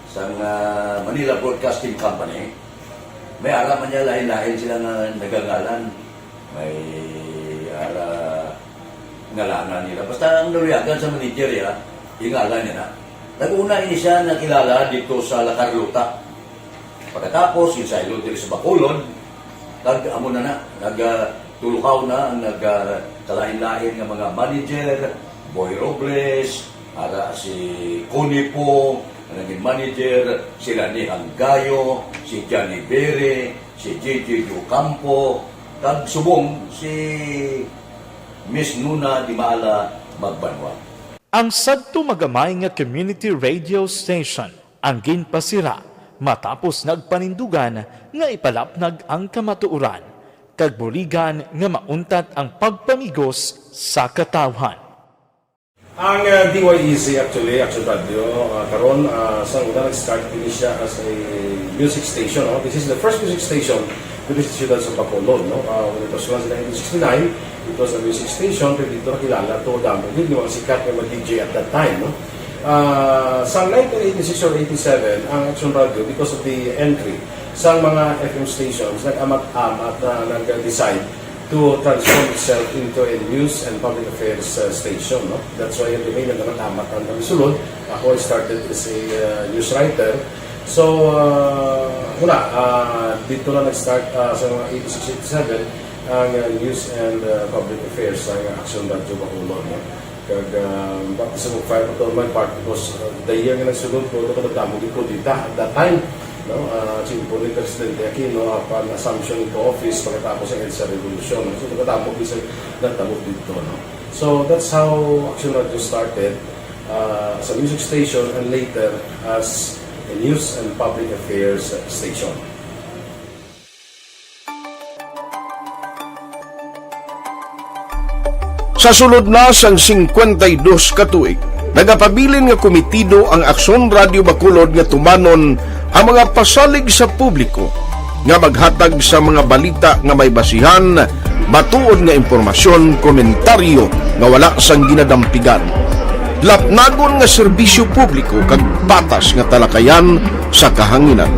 sang, ah, Manila Broadcasting Company, may ara man niya lain-lain sila nga nagangalan. May ara ngalanan nila. Basta ang naluyagan sa manager, ya, yung ngalan niya na. Nag-una ini siya nakilala dito sa La Carlota. Pagkatapos, yung sa Ilod diri sa Bacolod, kag amo na na, nag, ah, tulukaw na ang nag, ah, kalain-lain nga mga manager, Boy Robles, ara si Connie Po, ang naging manager, sila ni Hanggayo, si Johnny Bere, si J J Ocampo, kag subong si Miss Nuna Dimala Magbanwa. Ang sadto magamay nga community radio station ang ginpasira matapos nagpanindugan nga ipalapnag ang kamatuoran kag buligan nga mauntat ang pagpamigos sa katawhan. Ang, uh, D Y E Z actually, Action Radio, uh, karon, uh, sa una nag-start din siya as a music station, no? This is the first music station dito sa siyudad sa Bacolod, no? Uh, when it was launched in nineteen sixty-nine, it was a music station, pero dito nakilala to, damo gid yung mga sikat nga mga D J at that time, no? Uh, sa nineteen eighty-six or eighty-seven, ang Action Radio, because of the entry sa mga F M stations, nag-amat-amat na nag-decide to transform itself into a news and public affairs, uh, station, no? That's why, anyway, nagkakatamat ang kami sulod. Ako, I started as a, uh, news writer. So, uh, wala, uh, dito na nag-start, uh, sa mga eighty-six, eighty-seven, ang, uh, news and, uh, public affairs sa Action Radio Bacolod, no? Kag, ah, baptism of fire pa to my part because, ah, the year nga nagsulod ko, ito kadamo gid kudeta at that time, no? Ah, simple ni Presidente Aquino, apan assumption into office pagkatapos sa EDSA Revolution. So, kadamo gid sa nagtabo dito, no? So, that's how Action Radio started, ah, as a music station and later as a news and public affairs station. Sa sulod na sang singkwenta y dos ka tuig, nagapabilin nga komitido ang Aksyon Radio Bacolod nga tumanon ang mga pasalig sa publiko nga maghatag sa mga balita nga may basihan, matuod nga impormasyon, komentaryo nga wala sang ginadampigan, lapnagon nga serbisyo publiko kag patas nga talakayan sa kahanginan.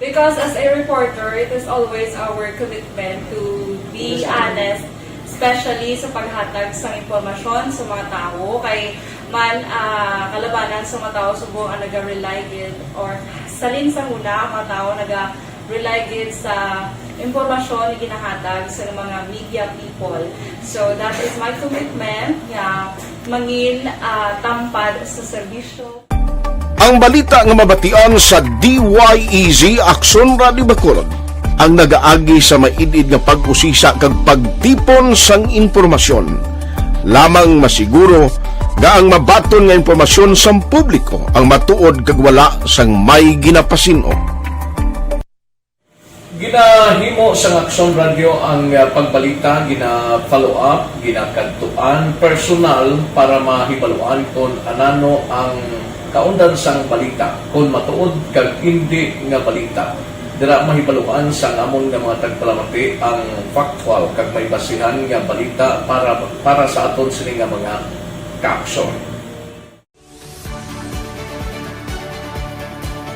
Because as a reporter, it is always our commitment to be honest, especially sa paghatag sa impormasyon sa mga tawo. Kay man, ah, kalabanan sa mga tawo subong ang naga-rely gid, or salin sa huna ang mga tawo naga-rely gid sa impormasyon nga ginahatag sa mga media people. So that is my commitment nga mangin, ah, tampad sa serbisyo. Ang balita nga mabatian sa D Y E Z Aksyon Radio Bacolod ang nagaagi sa maid-id nga pag-usisa kag pagtipon sang impormasyon. Lamang masiguro nga ang mabaton nga impormasyon sang publiko ang matuod kag wala sang may ginapasin-o. Ginahimo sang Aksyon Radio ang, ah, pagbalita, gina-follow up, ginakadtuan personal para mahibaluan kon anano ang kaundan sang balita, kon matuod kag indi nga balita. Dira mahibaluan sang amon nga mga tagpalamati ang factual kag may basihan nga balita para, para sa aton sini nga mga kaaksyon.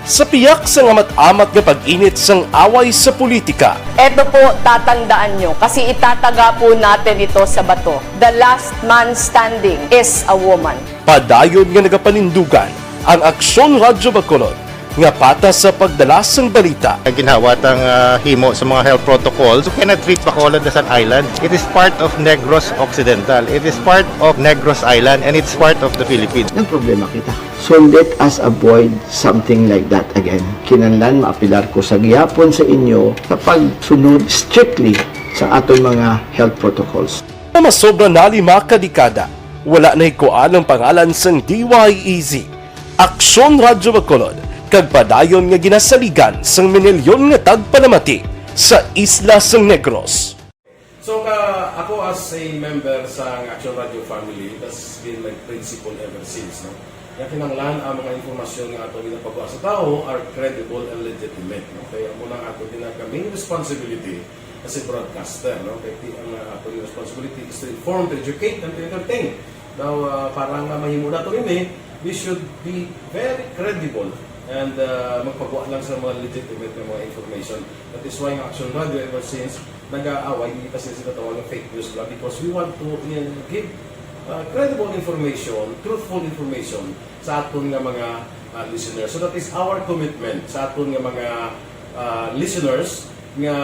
Sa piyak sang amat-amat nga pag-init sang away sa politika, Eto po, tatandaan nyo, kasi itataga po natin ito sa bato. The last man standing is a woman. Padayon nga nagapanindugan ang Aksyon Radyo Bacolod nga patas sa pagdala sang balita. Ang ginhawa tang, ah, himo sa mga health protocols, you cannot treat Bacolod as an island. It is part of Negros Occidental. It is part of Negros Island, and it's part of the Philippines. Nagproblema kita. So let us avoid something like that again. Kinahanglan maapelar ko sa gihapon sa inyo sa pagsunod strictly sa aton mga health protocols. Nga masobra na lima ka dekada, wala nahikuan ang pangalan sang D Y E Z, Aksyon Radyo Bacolod, kag padayon nga ginasaligan sang minilyon nga tagpalamati sa isla sang Negros. So, ka, ako as a member sa Action Radio family, that's been my principle ever since, no? Nga kinahanglan ang mga impormasyon nga ato ginapagwa sa tawo are credible and legitimate, no? Kaya amo na ang ato ginaka main responsibility as a broadcaster, no? Kay ti-, ang, uh, ato responsibility is to inform, to educate, and to entertain. Now, uh, para nga mahimo nato ini, we should be very credible and, uh, magpagwa lang sa mga legitimate nga mga information. That is why ang Action Radio ever since nag-aaway, hindi kasi sila tawag ng fake news lang because we want to, uh, give, uh, credible information, truthful information sa aton nga mga, uh, listeners. So that is our commitment sa aton nga mga, uh, listeners nga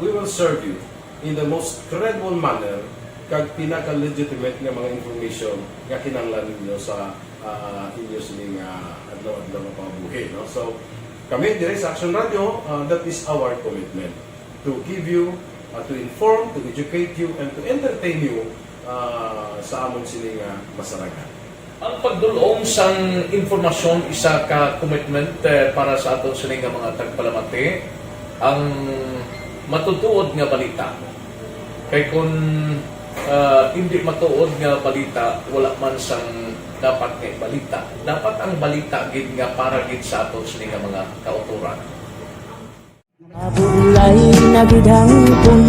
we will serve you in the most credible manner kag pinaka-legitimate nga mga information nga kinahanglan ninyo sa, ah, inyo sining, ah, adlaw-adlaw nga pangabuhi, no? So, kami dire sa Action Radio, ah, that is our commitment to give you, ah, to inform, to educate you, and to entertain you, ah, sa amon sini nga masarangan. Ang pagdul-ong sang impormasyon isa ka commitment, eh, para sa aton sini nga mga tagpalamati. Ang matutuod nga balita. Kay kun, ah, indi matuod nga balita, wala man sang dapat nga ibalita. Dapat ang balita gid nga para gid sa aton sini nga mga kautoran. Mabulay na gid hangpon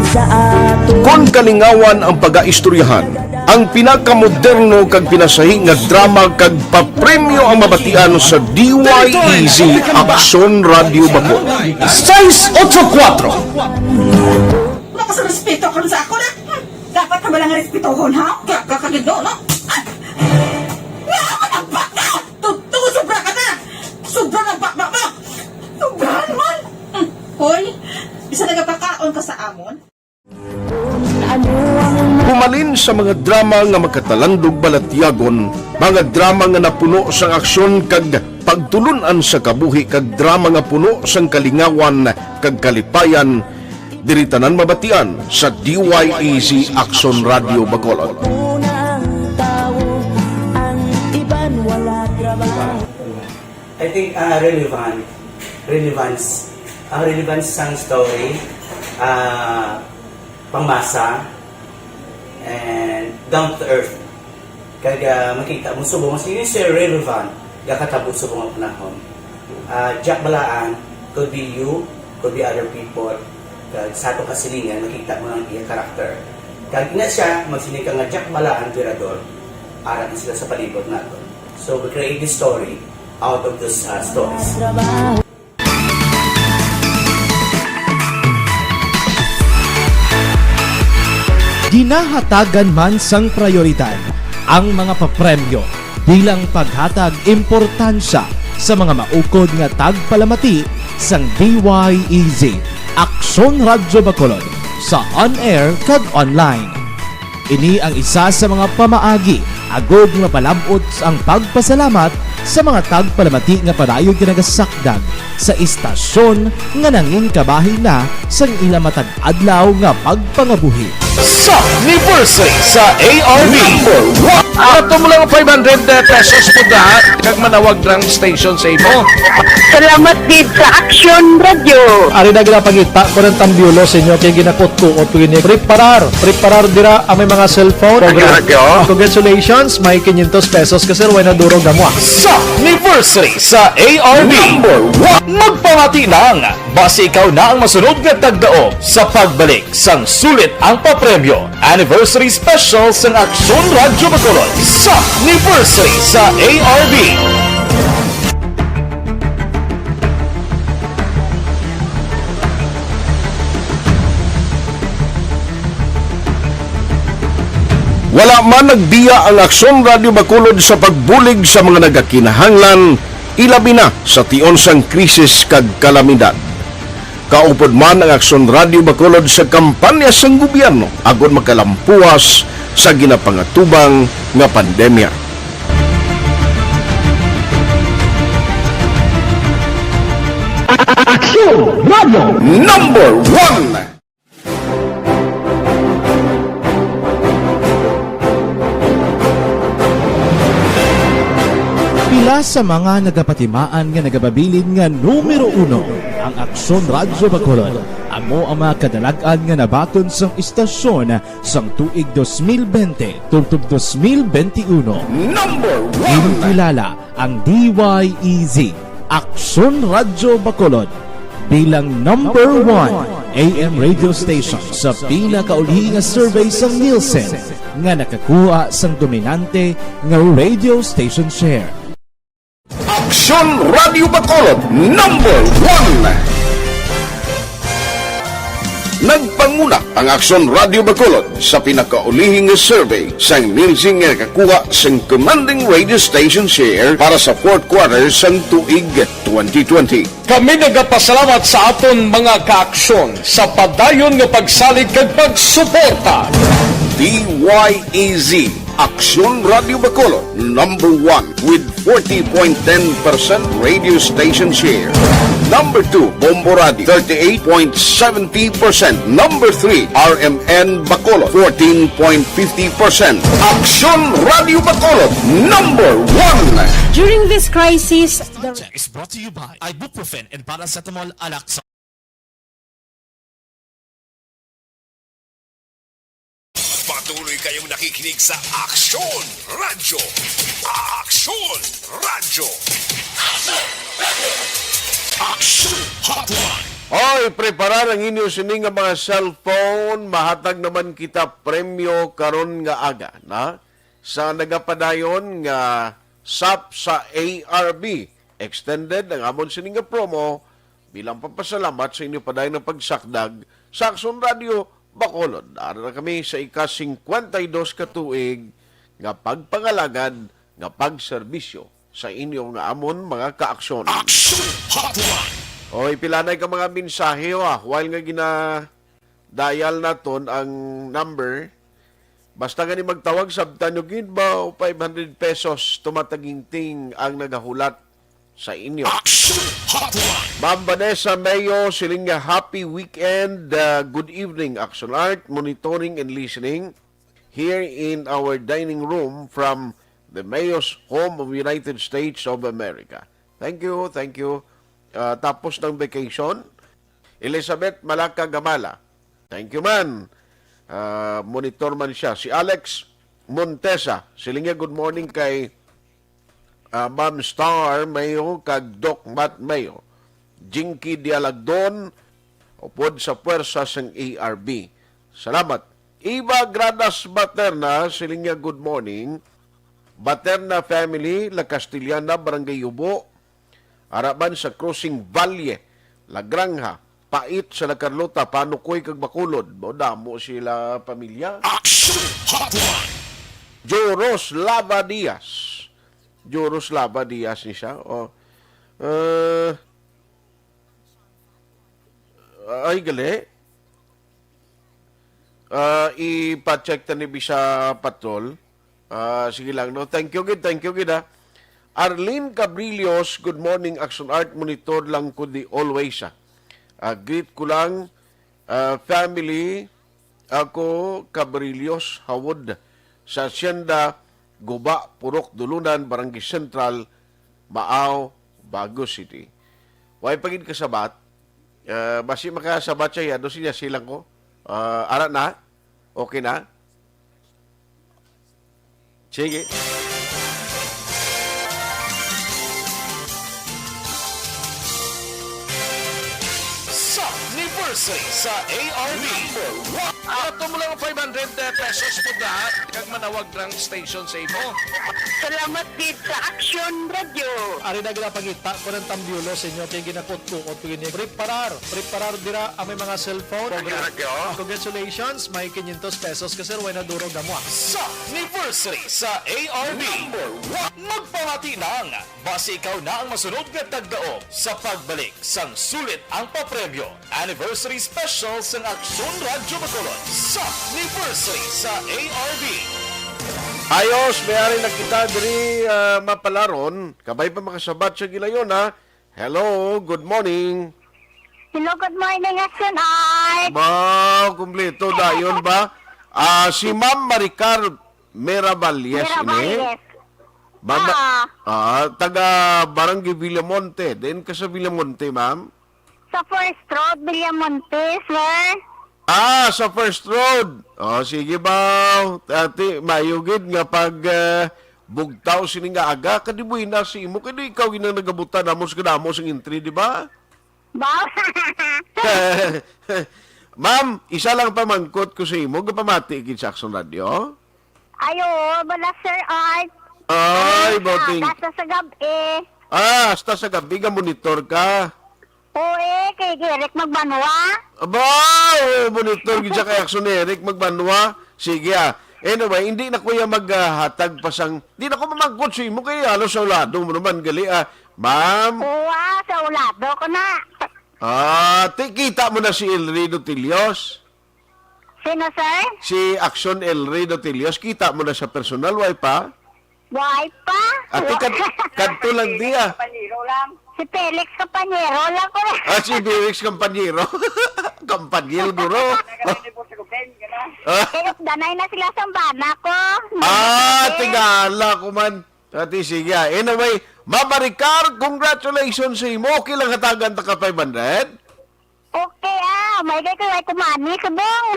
sa aton. Kon kalingawan ang pagaistoryahan, ang pinakamoderno kag pinasahi nga drama kag papremyo ang mabatian sa D Y E Z Aksyon Radio Bacolod. Sais otso kuwatro. Wala ka sa respeto karon sa ako na. Hmm, dapat ka ba lang respetohon, ha? Gaga ka gid, no? Ah! Nga ako nagbaka! Totoo, sobra ka na! Sobra na ang bakbak mo! Sobrahan man! Hmm. Hoy, bisa nagapakaon ka sa amon? Humalin sa mga drama nga makatalandog balatyagon, mga drama nga napuno sang aksyon kag pagtulun-an sa kabuhi, kag drama nga puno sang kalingawan kag kalipayan, diri tanan mabatian sa D Y E Z Aksyon Radio Bacolod. Unang tawo, ang iban wala trabaho. I think, ah, relevant, relevance, ang relevance sang story, ah, pangmasa, and down to earth. Kag, ah, makita mo subong nga si Sir relevant, gakatabo subong nga panahon. Ah, Jack Balaan, could be you, could be other people. Kag sa ato kasilingan, makita mo ang iya karakter. Kag ina siya, magsiling ka nga Jack Balaan, Tirador, ara na sila sa palibot naton. So, we create this story out of those, uh, stories. Ginahatagan man sang prayoridad ang mga papremyo bilang paghatag importansya sa mga maukod nga tagpalamati sang D Y E Z, Aksyon Radyo Bacolod, sa on-air kag online. Ini ang isa sa mga pamaagi agod mapalab-ot ang pagpasalamat sa mga tagpalamati nga padayon nga nagasakdag sa istasyon nga nangin kabahin na sang ila matag adlaw nga pagpangabuhi. Sa anniversary sa A R B. Number one. Ato mo lang five hundred pesos po da, kag manawag lang station sa imo. Salamat gid sa Action Radio. Ari na ginapangita ko ng tambyulo sa inyo kay ginakutkuot ko ini. Preparar, preparar dira ang may mga cellphone. Radyo. Congratulations, may quinientos pesos ka, sir, way na durog na mo, ah. Sa anniversary sa A R B. Number one. Magpamati lang. Basi ikaw na ang masunod nga tagdaog sa pagbalik sang sulit ang papremyo. Anniversary Special sang Aksyon Radyo Bacolod sa Anniversary sa A R B. Wala man nagbiya ang Aksyon Radyo Bacolod sa pagbulig sa mga nagakinahanglan, ilabi na sa tion sang krisis kag kalamidad. Kaupod man ang Aksyon Radyo Bacolod sa kampanya sang gobyerno agod makalampuas sa ginapangatubang nga pandemya. Aksyon Radyo Number One. Pila sa mga nagapatimaan nga nagapabilin nga numero uno ang Aksyon Radyo Bacolod. Amo ang mga kadalag-an nga nabaton sang istasyon sang tuig dos mil bente tubtob dos mil bente uno. Number one. Ginakilala ang D Y E Z, Aksyon Radyo Bacolod, bilang number one A M radio station sa pinakauli nga survey sang Nielsen nga nakakuha sang dominante nga radio station share. Aksyon Radio Bacolod, number one. Nagpanguna ang Aksyon Radio Bacolod sa pinakaulihing nga survey sang Nielsen nga nakakuha sang commanding radio station share para sa fourth quarter sang tuig twenty twenty. Kami nagapasalamat sa aton mga kaaksyon sa padayon nga pagsalig kag pagsuporta. D Y E Z, Aksyon Radio Bacolod, number one with forty point ten percent radio station share. Number two, Bombo Radio, thirty-eight point seventy percent. Number three, R M N Bacolod, fourteen point fifty percent. Aksyon Radio Bacolod, number one. During this crisis, the Is brought to you by ibuprofen and paracetamol, Alaxan. Patuloy kayong nakikinig sa Aksyon Radyo. Aksyon Radyo. Aksyon Hotline. Oy, preparar ang inyo sini nga mga cellphone. Mahatag naman kita premyo karon nga aga, na? Sa nagapadayon nga sap sa A R B, extended ang amon sini nga promo bilang pagpasalamat sa inyo padayon nga pagsakdag sa Aksyon Radio Bacolod. Ara na kami sa ika-singkwenta y dos ka tuig nga pagpangalagad, nga pagserbisyo sa inyo nga amon mga kaaksyon. Aksyon Hotline. Oy, pila na ka mga mensahe, ah, while nga gina-dial naton ang number. Basta gani magtawag, sabtan nyo gid ba, o five hundred pesos, tumataginting ang nagahulat sa inyo. Action Hotline. Ma'am Vanessa Mayo, siling nga, "Happy weekend. Uh, good evening, Action Art. Monitoring and listening here in our dining room from the Mayo's Home of United States of America." Thank you, thank you. Uh, tapos ng vacation, Elizabeth Malaka Gamala. Thank you, man. Ah, monitor man siya. Si Alex Montesa, siling niya, "Good morning kay, ah, Ma'am Star Mayo kag Doc Matt Mayo. Jinky Dialagdon, upod sa puwersa sang A R B. Salamat." Eva Gradas Baterna, siling niya, "Good morning. Baterna family, La Castellana, Barangay Yubo." Ara man sa Crossing Valle, La Granja, Pait, Santa Carlota, Panukoy, kag Bacolod. Mo, damo sila pamilya. Action Hotline. Joros Lava Diaz. Joros Lava Diaz ni siya. Oh. Eh, ay, gali. Ah, ipa-check ta ni bisa, Patrol. Ah, sige lang, no? Thank you gid, thank you gid, ha. Arlene Cabrillos, "Good morning, Action Art, monitor lang ko di always, ha. Ah, greet ko lang, ah, family, ako, Cabrillos, Hawod, sa Hacienda Guba, Purok Dulunan, Barangay Central, Maao, Bago City." Way pa gid kasabat. Ah, basi makasabat siya, ya, do siya silang ko. Ah, ara na? Okay na? Sige. Sa anniversary sa A R B. Number one. Ato mo lang five hundred Pesos po da, kag manawag rang station sa imo. Salamat gid sa Action Radio. Ari na ginapangita ko ng tambyulo sa inyo kay ginakutkuot ko gini. Preparar, preparar dira ang may mga cellphone. Radyo, radyo. Congratulations, may quinientos pesos ka, sir, way na durog na mo, ah. Sa anniversary sa A R B. Number one. Magpamati ng basi ikaw na ang masunod nga tagdaog sa pagbalik sang Sulit ang Papremyo Anniversary Special sang Aksyon Radyo Bacolod sa anniversary sa A R B. Ayos, may ari na kita diri, ah, mapalaron. Kabay pa makasabat sa gilayon, ha? Hello, good morning. Hello, good morning, Action Art. Wow, kumpleto dayon ba? Ah, si Ma'am Maricar Miravalles ini? Miravalles. Ma'am, ah, taga Barangay Villamonte. Din ka sa Villamonte, ma'am? Sa First Road, Villamonte, sir. Ah, sa First Road. Oh, sige ba? Ati, mayo gid nga pag, eh, bugtaw sini nga aga, kadi buhi na sa imo, kay di ikaw ginang nagabutan namo sa kadamo sang entry, di ba? Ba? Ma'am, isa lang pamangkot ko sa imo, gapamati gid sa Action Radio? Ay, oo, bala, Sir Art. Ay, ano, boting. Hasta sa gabi. Ah, hasta sa gabi nga monitor ka. Oo, eh, kay Eric Magbanwa. Aba, oo, monitor gid siya kay Action Eric Magbanwa. Sige, ah. Anyway, hindi na ko ya maghatag pa sang, di na ko mamangkot sa imo kay halos sa ulado mo naman gali, ah. Ma'am? Oo, ah, sa ulado ko na. Ah, ti, kita mo na si Elry Dotilios? Sino, sir? Si Action Elry Dotilios, kita mo na sa personal, way pa? Way pa? Ate, kad-, kadto lang diya. Kampanyero lang. Si Felix Kampanyero lang ko. Ah, si Felix Kampanyero. Kampanyero, guro. Nagaling po sa Ruben, gano'n. Ah. Pero danay na sila sa bana ko. Ah, tingala ko man. Ate, sige, ah. Anyway, Ma'am Maricar, congratulations sa imo. Okay lang hatagan ta ka five hundred? Okay, ah. May kay kay kumani, subong.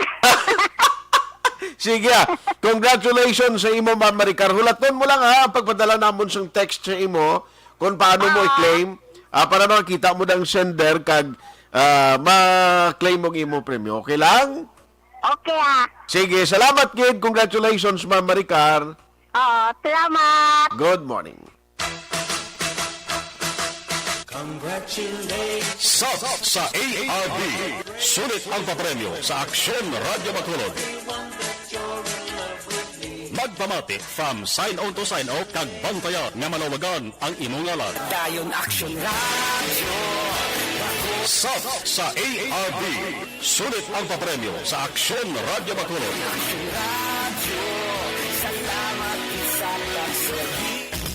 Sige, ah. Congratulations sa imo, Ma'am Maricar. Hulaton mo lang, ha, ang pagpadala namon sang text sa imo kung paano mo Ah. i-claim, ah, para makita mo dang sender kag, ah, ma-claim mo ang imo premyo. Okay lang? Okay, ah. Sige, salamat, kid. Congratulations, Ma'am Maricar. Oo, salamat. Good morning. Congratulations. Sub sa A R B. Sulit ang papremyo sa Aksyon Radyo Bacolod. Magpamati from sign on to sign out kag bantaya nga malawagan ang imong ngalan. Dayon Aksyon Radyo. Sub sa A R B. Sulit ang papremyo sa Aksyon Radyo Bacolod. Aksyon Radyo.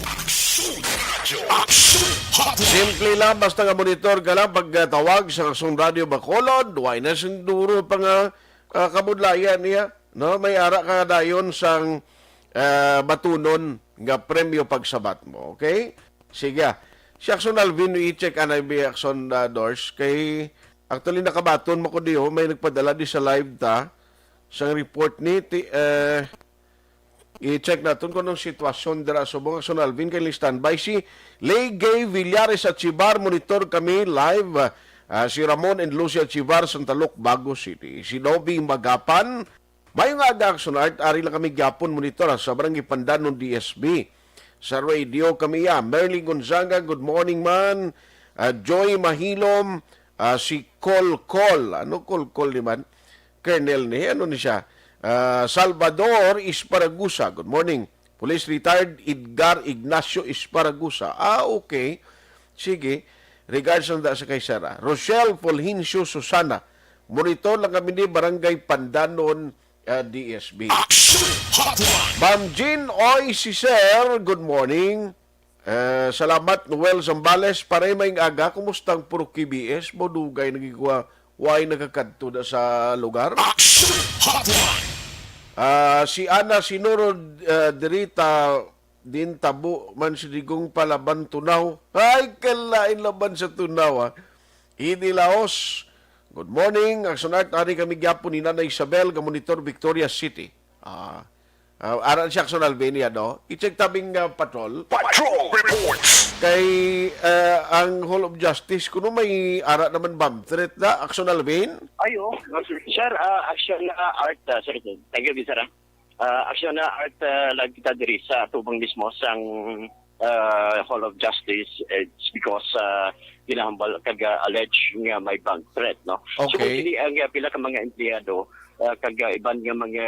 Aksyon Radyo. Aksyon Hotline. Simple lang, basta nga monitor ka lang pagtawag sa Aksyon Radyo Bacolod. Way na sing duro pa nga, ah, kabudlayan niya, no? May ara ka dayon sang, ah, batunon nga premyo pagsabat mo, okay? Sige, ah. Si Aksyon Alvin, i-check anay bi Aksyon, ah, Dors, kay actually nakabaton mo ko diho, may nagpadala di sa live ta, sang report ni, ti-, eh, i-check naton kung anong sitwasyon dira sa subong. Aksyon Alvin, kay standby. Si Lay Gay Villares at Chibar, monitor kami live. Ah, si Ramon and Lucia Chibar, Santa Luc, Bago City. Si Nobi Magapan, mayo nga aga, Aksyon Art, ari lang kami gyapon monitor, ah, sa Barangay Pandanon, D S B. Sa radio kami, ah. Merly Gonzaga, good morning, man. Ah, Joy Mahilom, ah, si Col Col. Ano Col Col ni man? Colonel ni, ano ni siya? Ah, Salvador Esparagusa, good morning. Police Retired Edgar Ignacio Esparagusa. Ah, okay. Sige. Regards lang da sa kay Sarah. Rochelle Fulgencio Susana. Monitor lang kami ni Barangay Pandanon, ah, D S B. Action Hotline. Ma'am Jean, oy, si Sir, good morning. Eh, salamat, Noel Zambales. Paray, maayong aga, kumusta ang Purok K B S? Modugay nagigwa, way nakakadto na sa lugar? Action Hotline. Ah, si Ana Sinuro, ah, diri ta, din tabo man si Digong palaban tunaw. Ay, kalain laban sa tunaw, ah. Idi Laos, good morning. Action Art, ari kami gyapon ni Nanay Isabel, nga monitor Victoria City. Ah, Ah, ara si Action Alvin, yan, no? I-check tabing, ah, patrol. Patrol reports. Kay, ah, ang Hall of Justice, kuno may ara naman bomb threat na, Action Alvin? Ayo, sir, ah, Action na Art, ah, sir. Thank you, sir. Ah, Action na Art, ah, lang kita diri sa tubang mismo sang ah, Hall of Justice. It's because ah, ginahambal kag ah, alleged nga may bomb threat, no? So, Okay. Kini ang ah, pila ka mga empleyado ah, kag ah, iban nga mga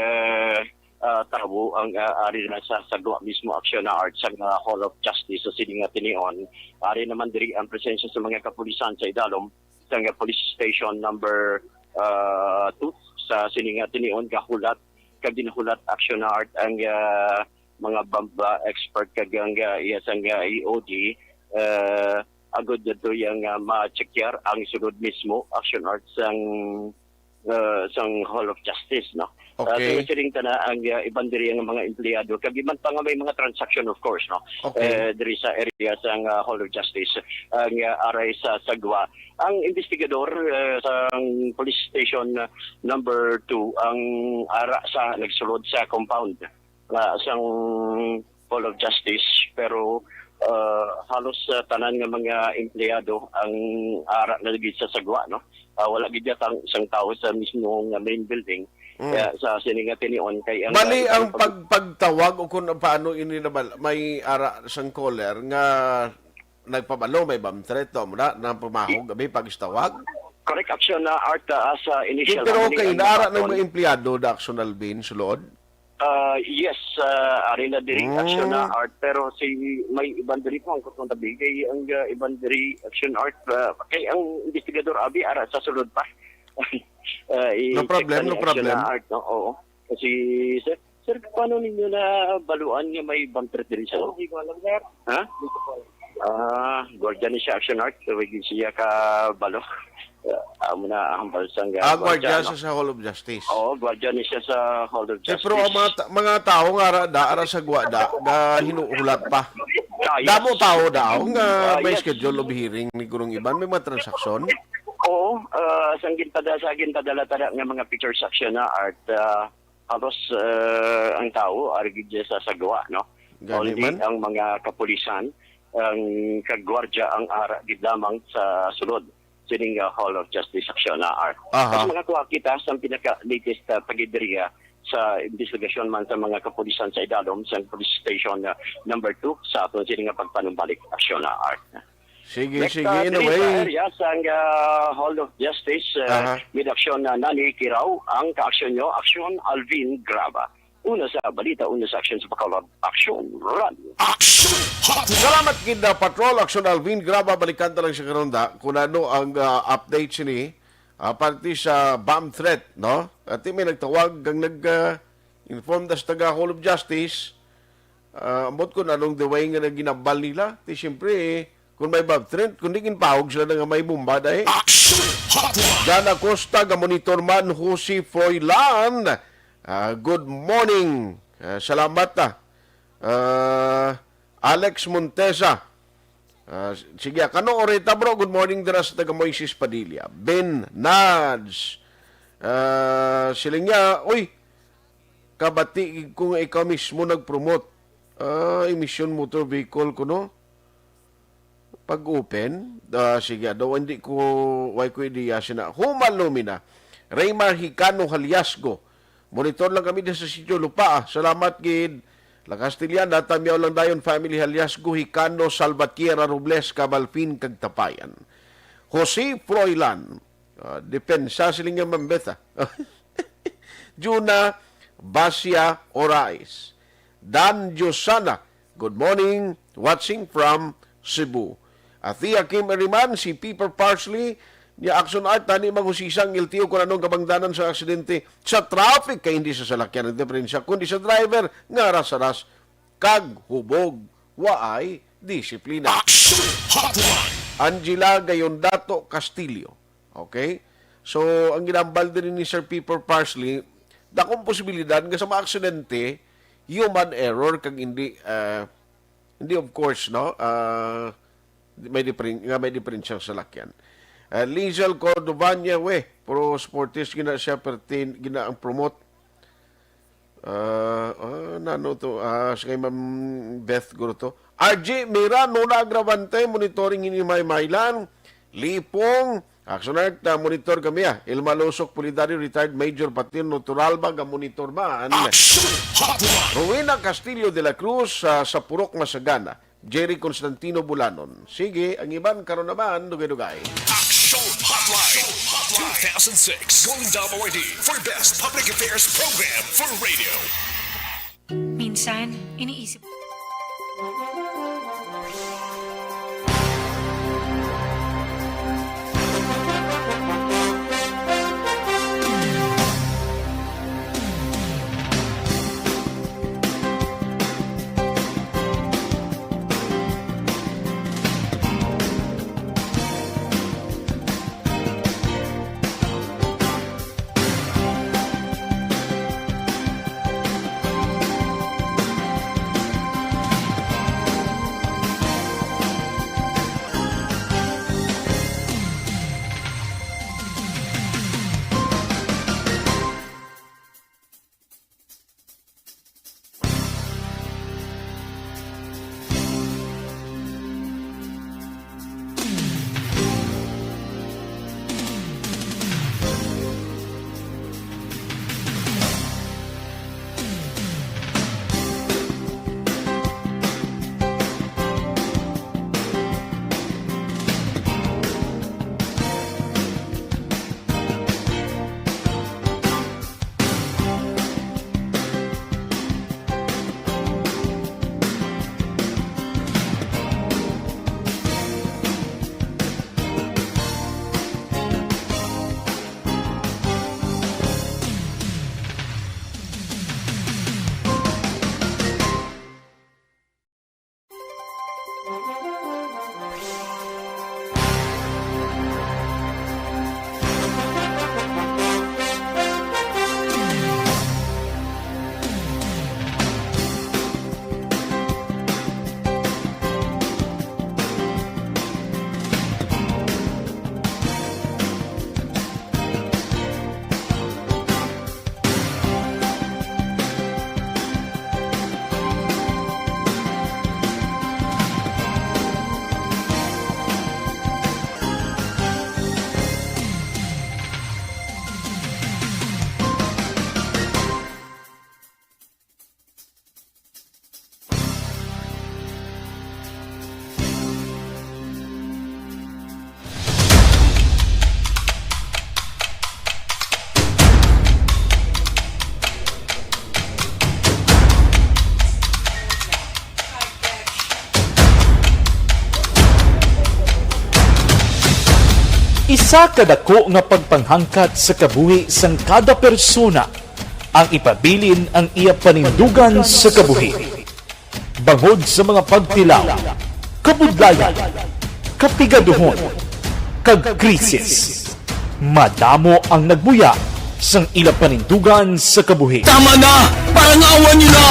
ah, tawo ang ah, ari na sa sagwa mismo Action na Art sa ah, Hall of Justice sa sini nga tinion. Ari naman diri ang presensya sa mga kapulisan sa idalom sa ah, Police Station number ah, two sa sini nga tinion, gahulat kag ginahulat Action na Art ang ah, mga bomb expert kag ang ah, iya sang ah, E O D, ah, agod dito yang ah, ma-checkar ang sulod mismo Action Art sang ah, sang Hall of Justice, no? Ah, Okay. Pero siling tana ang ah, iban diri ang mga empleyado kag iban pa nga may mga transaction, of course, no? Okay. Eh, diri sa area sang ah, Hall of Justice ang ah, aray sa sagwa. Ang investigador ah, sa police station ah, number two ang ara sa nagsulod sa compound ah, sang Hall of Justice, pero ah, halos ah, tanan nga mga empleyado ang ara na gid sa sagwa, no? Ah, wala gid yata ang isang tawo sa mismo nga main building. Mm. Kaya sa sini nga tinion kay ang Bali, ah, ang pag pagtawag o kung paano ini nabal may ara sang caller nga nagpabalo, may bomb threat to, muna, na pamahog, abi, pag-istawag. Correct. Action na Art ah, sa initial Pero harmony kay ang naara ng napatol. mga empleyado da Action Alvin sulod. Ah, yes, ah, ari na diri Mm. Action na Art, pero si may iban diri po ang kutong tabi kay ang ah, iban diri Action Art, ah, kay ang investigador abi ara sa sulod pa. Ah, i-check No problem, pa ni no Action problem. na Art, no? Oo. Kasi sir, sir, paano ninyo na baluan nga may bomb threat diri sa? Hindi ko alam, sir. Ha? Ah, gwardiya ni siya Action Art, so hindi siya ka balo. Ah, amo na ang hambal sang Ah, gwardiya, gwardiya no? Siya sa Hall of Justice. Oo, gwardiya ni siya sa Hall of Eh, Justice. Pero ang mga, ta- mga tao nga ara da, ara sa gwada, nga hinuhulat pa. Ah, yes. Damo tao daw nga Ah, may yes. schedule of hearing ni Gurong Iban, may mga transaksyon. Oo, ah, sang ginpada sa ginpadala tada nga mga pictures Action na Art, ah, halos ah, ang tao ari gid sa sagwa, no? Gani Only man. Ang mga kapulisan ang kagwardya ang ara gid lamang sa sulod sining ah, Hall of Justice Action na Art. Aha. Mas mga kuha kita sa pinaka latest ah, pagidiriya sa investigasyon man sa mga kapulisan sa idalom sa police station ah, number two sa aton sini nga pagpanumbalik Action na Art. Sige, Next, sige, ah, diri sa anyway. area sang ah, Hall of Justice, ah, Aha. mid-aksyon na Nani Kiraw ang kaaksyon nyo, Aksyon Alvin Graba. Una sa balita, una sa aksyon sa Bacolod, Aksyon Radyo. Action Hotline. Salamat gid na Patrol Action Alvin. Graba, balikan ta lang sa karon da kung ano ang ah, update sini ah, parte sa bomb threat, no? At may nagtawag kang nag ah, inform das taga Hall of Justice. Ah, ambot ko na anong the way nga naginambal nila. Ti siyempre, eh, kung may bomb threat, kung di ginpahog sila na nga may bomba dahil. Action Hotline. Dan Acosta, ga monitor man, Jose Froilan. Ah, good morning. Ah, salamat, ah. Ah, Alex Montesa. Ah, sige, ah, kano orita, bro? Good morning, dira sa taga Moises Padilla. Ben Nads. Ah, siling niya, uy, kabati ko nga ikaw mismo nag-promote. Ah, emission motor vehicle ko, no? Pag-open, ah, sige, daw hindi ko, way ko idea sina. Human Lumina, Raymar Hicano Haliasgo. Monitor lang kami din sa sitio Lupa, ah. Salamat gid. La Castellana, Tamyaw lang dayon, family Haliasgo, Hicano, Salvatierra, Robles, Cabalfin, kag Tapayan. Jose Froilan, ah, depensa siling nga mambeta. Juna Basia Orais. Dan Diosana, good morning, watching from Cebu. Athea Kim Eriman, si Piper Parsley, niya Action Art, tani maghusisa ang L T O kung anong kabangdanan sa aksidente sa traffic kay hindi sa salakyan ang diferensya, kundi sa driver nga ras-ras kag hubog, waay disiplina. Action Hotline. Angela Gayondato Castillo. Okay? So, ang ginambal din ni Sir Piper Parsley, dakong posibilidad nga sa mga aksidente, human error kag hindi, ah, hindi of course, no? Ah, may different, nga may different siyang salakyan. Ah, Lizel Cordovania, we, pro sportist gina siya, pertin, gina ang promote. Ah, ah, Nano to? Ah, sige, Ma'am Beth, guro to. R G Mira, Nona Agravante, monitoring ini Maymaylan. Lipong, Action Art, ah, monitor kami, ah. Ilma Lusok Pulidario, retired Major Patir, natural ba ga monitor man? Action Hotline! Rowena Castillo de la Cruz, ah, sa Purok Masagana. Jerry Constantino Bulanon. Sige, ang iban karon naman, dugay-dugay. Action Hotline two thousand six Golden Dome Awardee for Best Public Affairs Program for Radio. Minsan, iniisip Isa ka dako nga pagpanghangkat sa kabuhi sang kada persona ang ipabilin ang iya panindugan sa kabuhi. Bangod sa mga pagtilaw, kabudlayan, kapigaduhon, kag krisis, madamo ang nagbuya sang ila panindugan sa kabuhi. Tama na! Parangawan niyo na!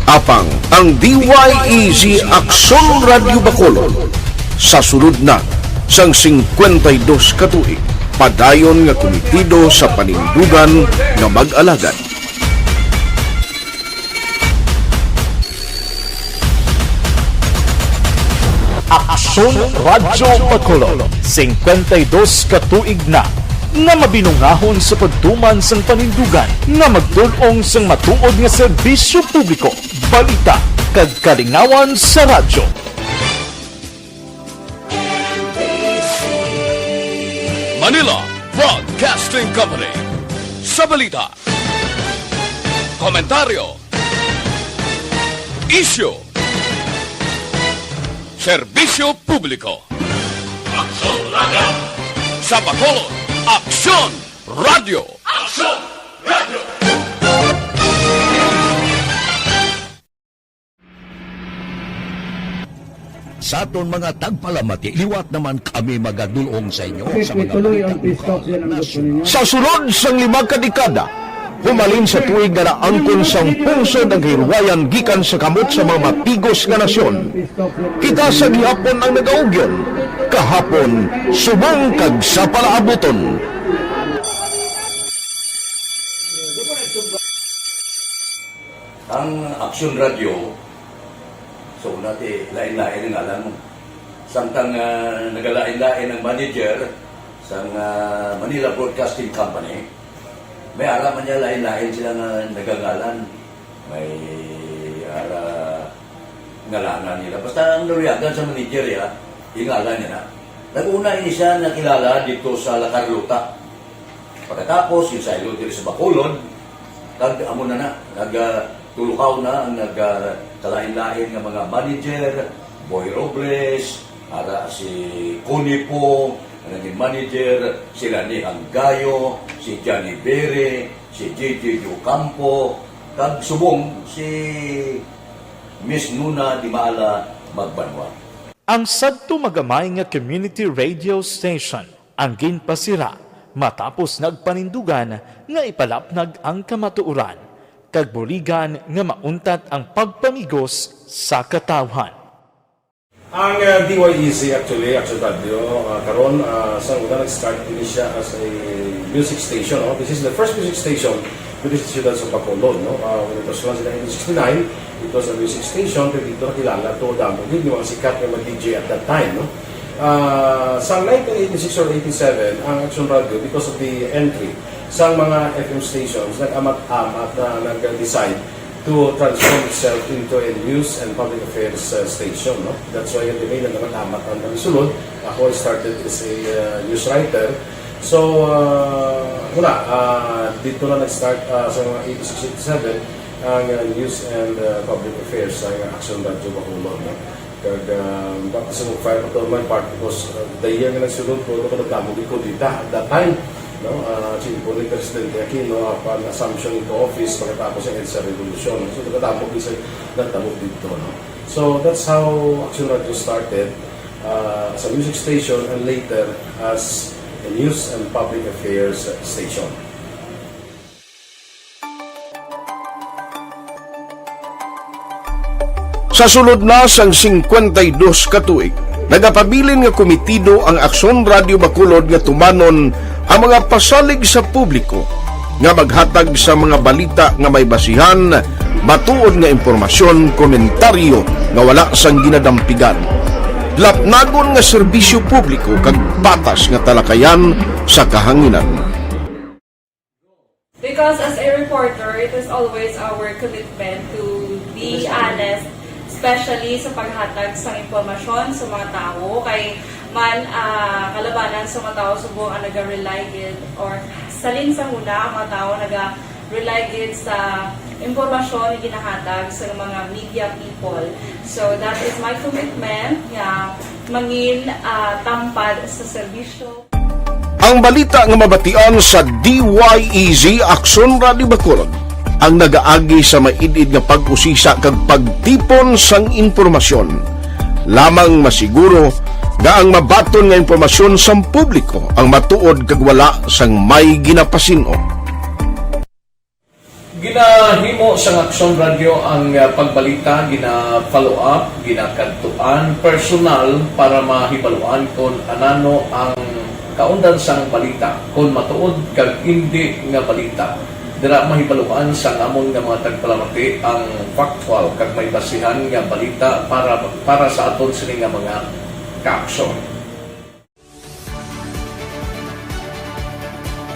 Apang ang D Y E G Aksyon Radyo Bacolod sa sulod na sang singkwenta y dos ka tuig, padayon nga kumitido sa panindugan nga mag-alagad. Aksyon Radyo Bacolod, singkwenta y dos ka tuig na nga mabinungahan sa pagtuman sang panindugan nga magdul-ong sang matuod nga serbisyo publiko, balita, kag kalingawan sa radyo. Manila Broadcasting Company. Sa balita, komentaryo, isyu, serbisyo publiko. Aksyon Radyo. Sa Bacolod, Aksyon Radyo. Aksyon Radyo. Sa aton mga tagpalamati, liwat naman kami magadul-ong sa inyo sa mga balita lokal, nasyonal. Sa sulod sang lima ka dekada, humalin sa tuig nga naangkon sang pungsod ang kahirwayan gikan sa kamot sa mga matigos nga nasyon, kita sa gihapon ang nagaugyon, kahapon subong kag sa palaabuton. Ang Action Radio, so, una ti, lain-lain ang ngalan mo. Samtang, ah, nagalain-lain ang manager sang, ah, Manila Broadcasting Company, may ara man niya lain-lain sila nga nagangalan. May ara ngalanan nila. Basta ang naluyagan sa manager, ya, ingalan niya na. Nag-una ini siya nakilala dito sa La Carlota. Pagkatapos, yung sa ilo diri sa Bacolod, kag amo na na, nag, ah, tulukaw na ang nag, ah, kalain-lain nga mga manager, Boy Robles, ara si Connie Pong, ang naging manager, sila ni Hanggayo, si Johnny Bere, si J J Ocampo, kag subong si Miss Nuna Dimala Magbanwa. Ang sadto magamay nga community radio station ang ginpasira matapos nagpanindugan nga ipalapnag ang kamatuoran kag buligan nga mauntat ang pagpamigos sa katawhan. Ang, ah, D Y E Z actually, Action Radio, ah, karon, ah, sa una nag-start din siya as a music station, no? This is the first music station with the Siyudad sa Bacolod, no? Ah, when it was launched in nineteen sixty-nine, it was a music station, pero dito nakilala to, damo gid yung mga sikat nga mga D J at that time, no? Ah, sa nineteen eighty-six or eighty-seven, ang Action Radio, because of the entry sa mga F M stations, nag-amat-amat na nag-decide to transform itself into a news and public affairs, uh, station, no? That's why the main naman amat ang pagsulod. Ako, I started as a, uh, news writer. So, uh, wala, uh, dito na nag-start, uh, sa mga eighty-six, eighty-seven, ang, uh, news and, uh, public affairs sa Action Radio Bacolod, no? Kag, ah, baka sa mag-file pa to my part because, ah, the year nga nagsulod ko, ano ko nagdamo gid ko dita at that time, no? Ah, chinpo ni Presidente Aquino, upon assumption into office pagkatapos ng EDSA Revolution. So, nagdamo gid sa nagdamo dito, no? So, that's how Action Radio started, ah, as a music station and later as a news and public affairs station. Sa sulod na sang singkwenta y dos ka tuig, nagapabilin nga komitido ang Aksyon Radio Bacolod nga tumanon ang mga pasalig sa publiko nga maghatag sa mga balita nga may basihan, matuod nga impormasyon, komentaryo nga wala sang ginadampigan, lapnagon nga serbisyo publiko kag patas nga talakayan sa kahanginan. Because as a reporter, it is always our commitment to be honest, especially sa paghatag sa impormasyon sa mga tawo. Kay man, ah, kalabanan sa mga tawo subong ang naga-rely gid, or salin sa huna ang mga tawo naga-rely gid sa impormasyon nga ginahatag sa mga media people. So that is my commitment nga mangin, ah, tampad sa serbisyo. Ang balita nga mabatian sa D Y E Z Aksyon Radio Bacolod ang nagaagi sa maid-id nga pag-usisa kag pagtipon sang impormasyon. Lamang masiguro nga ang mabaton nga impormasyon sang publiko ang matuod kag wala sang may ginapasin-o. Ginahimo sang Aksyon Radio ang, ah, pagbalita, gina-follow up, ginakadtuan personal para mahibaluan kon anano ang kaundan sang balita, kon matuod kag indi nga balita. Dira mahibaluan sang amon nga mga tagpalamati ang factual kag may basihan nga balita para, para sa aton sini nga mga kaaksyon.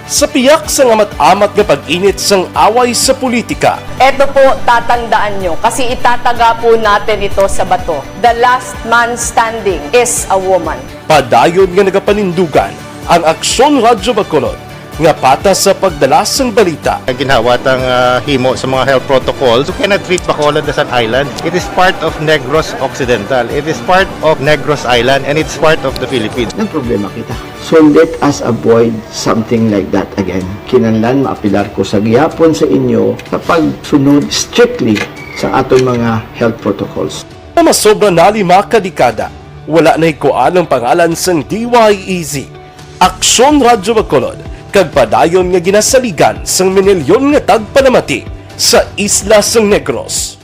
Sa piyak sang amat-amat nga pag-init sang away sa politika, Eto po, tatandaan nyo, kasi itataga po natin ito sa bato. The last man standing is a woman. Padayon nga nagapanindugan ang Aksyon Radyo Bacolod nga patas sa pagdala sang balita. Ang ginhawa tang, ah, himo sa mga health protocols, you cannot treat Bacolod as an island. It is part of Negros Occidental. It is part of Negros Island, and it's part of the Philippines. Nagproblema kita. So let us avoid something like that again. Kinahanglan maapelar ko sa gihapon sa inyo sa pagsunod strictly sa aton mga health protocols. Sa masobra na lima ka dekada, wala nahikuan ang pangalan sang D Y E Z, Aksyon Radyo Bacolod, kag padayon nga ginasaligan sang minilyon nga tagpalamati sa isla sang Negros.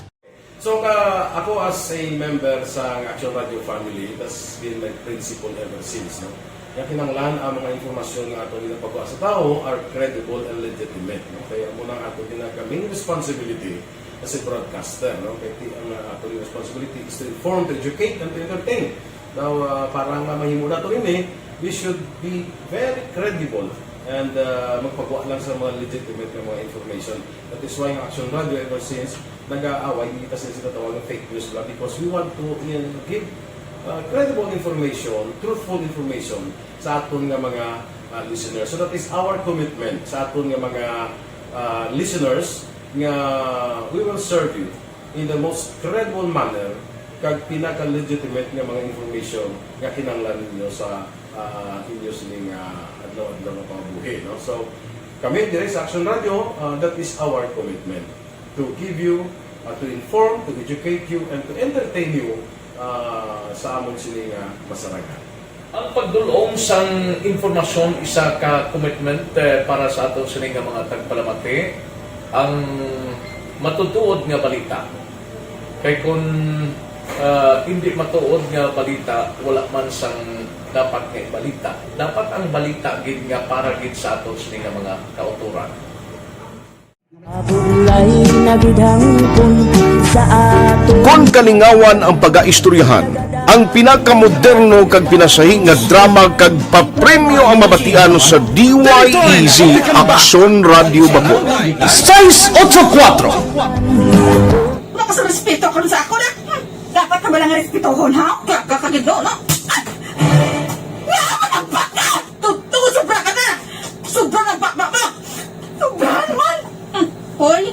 So, ka, ako as a member sa Action Radio family, that's been my principle ever since, no? Kaya kinahanglan ang mga impormasyon nga ato ginapagawa sa tawo are credible and legitimate, no? Kaya amo nang ato gina-, main responsibility As a broadcaster, no? Kay ti-, ang, uh, ato responsibility is to inform, to educate, and to entertain. Now, uh, para nga mahimo nato ini, we should be very credible and, uh, magpagwa lang sa mga legitimate nga mga information. That is why ang Action Radio ever since nag-aaway, hindi kasi sila tawag ng fake news lang because we want to, uh, give, uh, credible information, truthful information sa aton nga mga, uh, listeners. So that is our commitment sa aton nga mga, uh, listeners nga we will serve you in the most credible manner kag pinaka-legitimate nga mga information nga kinahanglan ninyo sa, ah, inyo sining, ah, adlaw-adlaw nga pangabuhi, no? So, kami diri sa Action Radio, ah, that is our commitment to give you, ah, to inform, to educate you, and to entertain you, ah, sa amon sini nga masarangan. Ang pagdul-ong sang impormasyon isa ka commitment, eh, para sa aton sini nga mga tagpalamati. Ang matutuod nga balita. Kay kun, ah, hindi matuod nga balita, wala man sang dapat nga balita. Dapat ang balita gid nga para gid sa aton sini nga mga kautoran. Mabulay na gid hangpon sa ato. Kon kalingawan ang pagaistoryahan, ang pinakamoderno kag pinasahi nga drama kag papremyo ang mabatian sa D Y E Z Aksyon Radyo Bacolod. Seis ocho kuatro. Wala ka sa respeto karon sa ako na. Hmm, dapat ka ba lang respetohon, ha? Kaka kagid, no? Ah! Nga, matagpak ka! Tuto, sobra ka na! Sobra na bakbak mo! Sobra naman! Hmm. Hoy,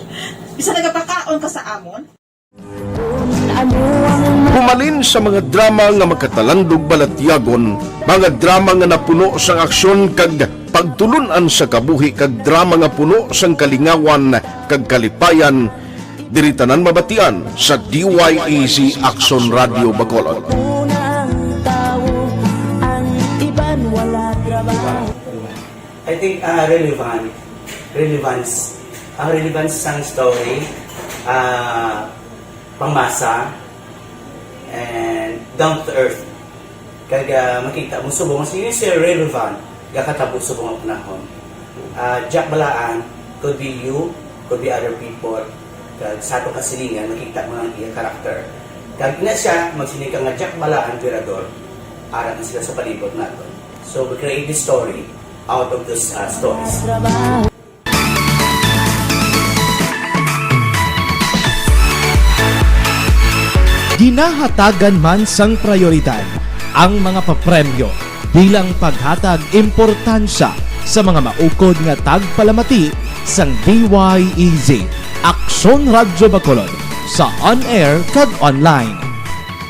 isa nagapakaon ka sa amon? Humalin sa mga drama nga makatalandog balatyagon, mga drama nga napuno sang aksyon kag pagtulun-an sa kabuhi, kag drama nga puno sang kalingawan kag kalipayan, diri tanan mabatian sa D Y E Z Aksyon Radyo Bacolod. Unang tawo, ang iban wala trabaho. I think, ah, relevant. Relevance. Ang relevance sang story, ah, pangmasa, and down to earth. Kag, ah, makita mo subong, as you say, relevant, gakatabo subong ang panahon. Ah, Jack Balaan, could be you, could be other people, kag sa atong kasilingan, makita mo ang iya character. Kag ina siya, magsiling ka nga Jack Balaan, Virador, ara na sila sa palibot naton. So, we create this story out of those, ah, stories. Ginahatagan man sang prayoridad ang mga papremyo bilang paghatag importansya sa mga maukod nga tagpalamati sang D Y E Z, Aksyon Radyo Bacolod, sa on-air kag online.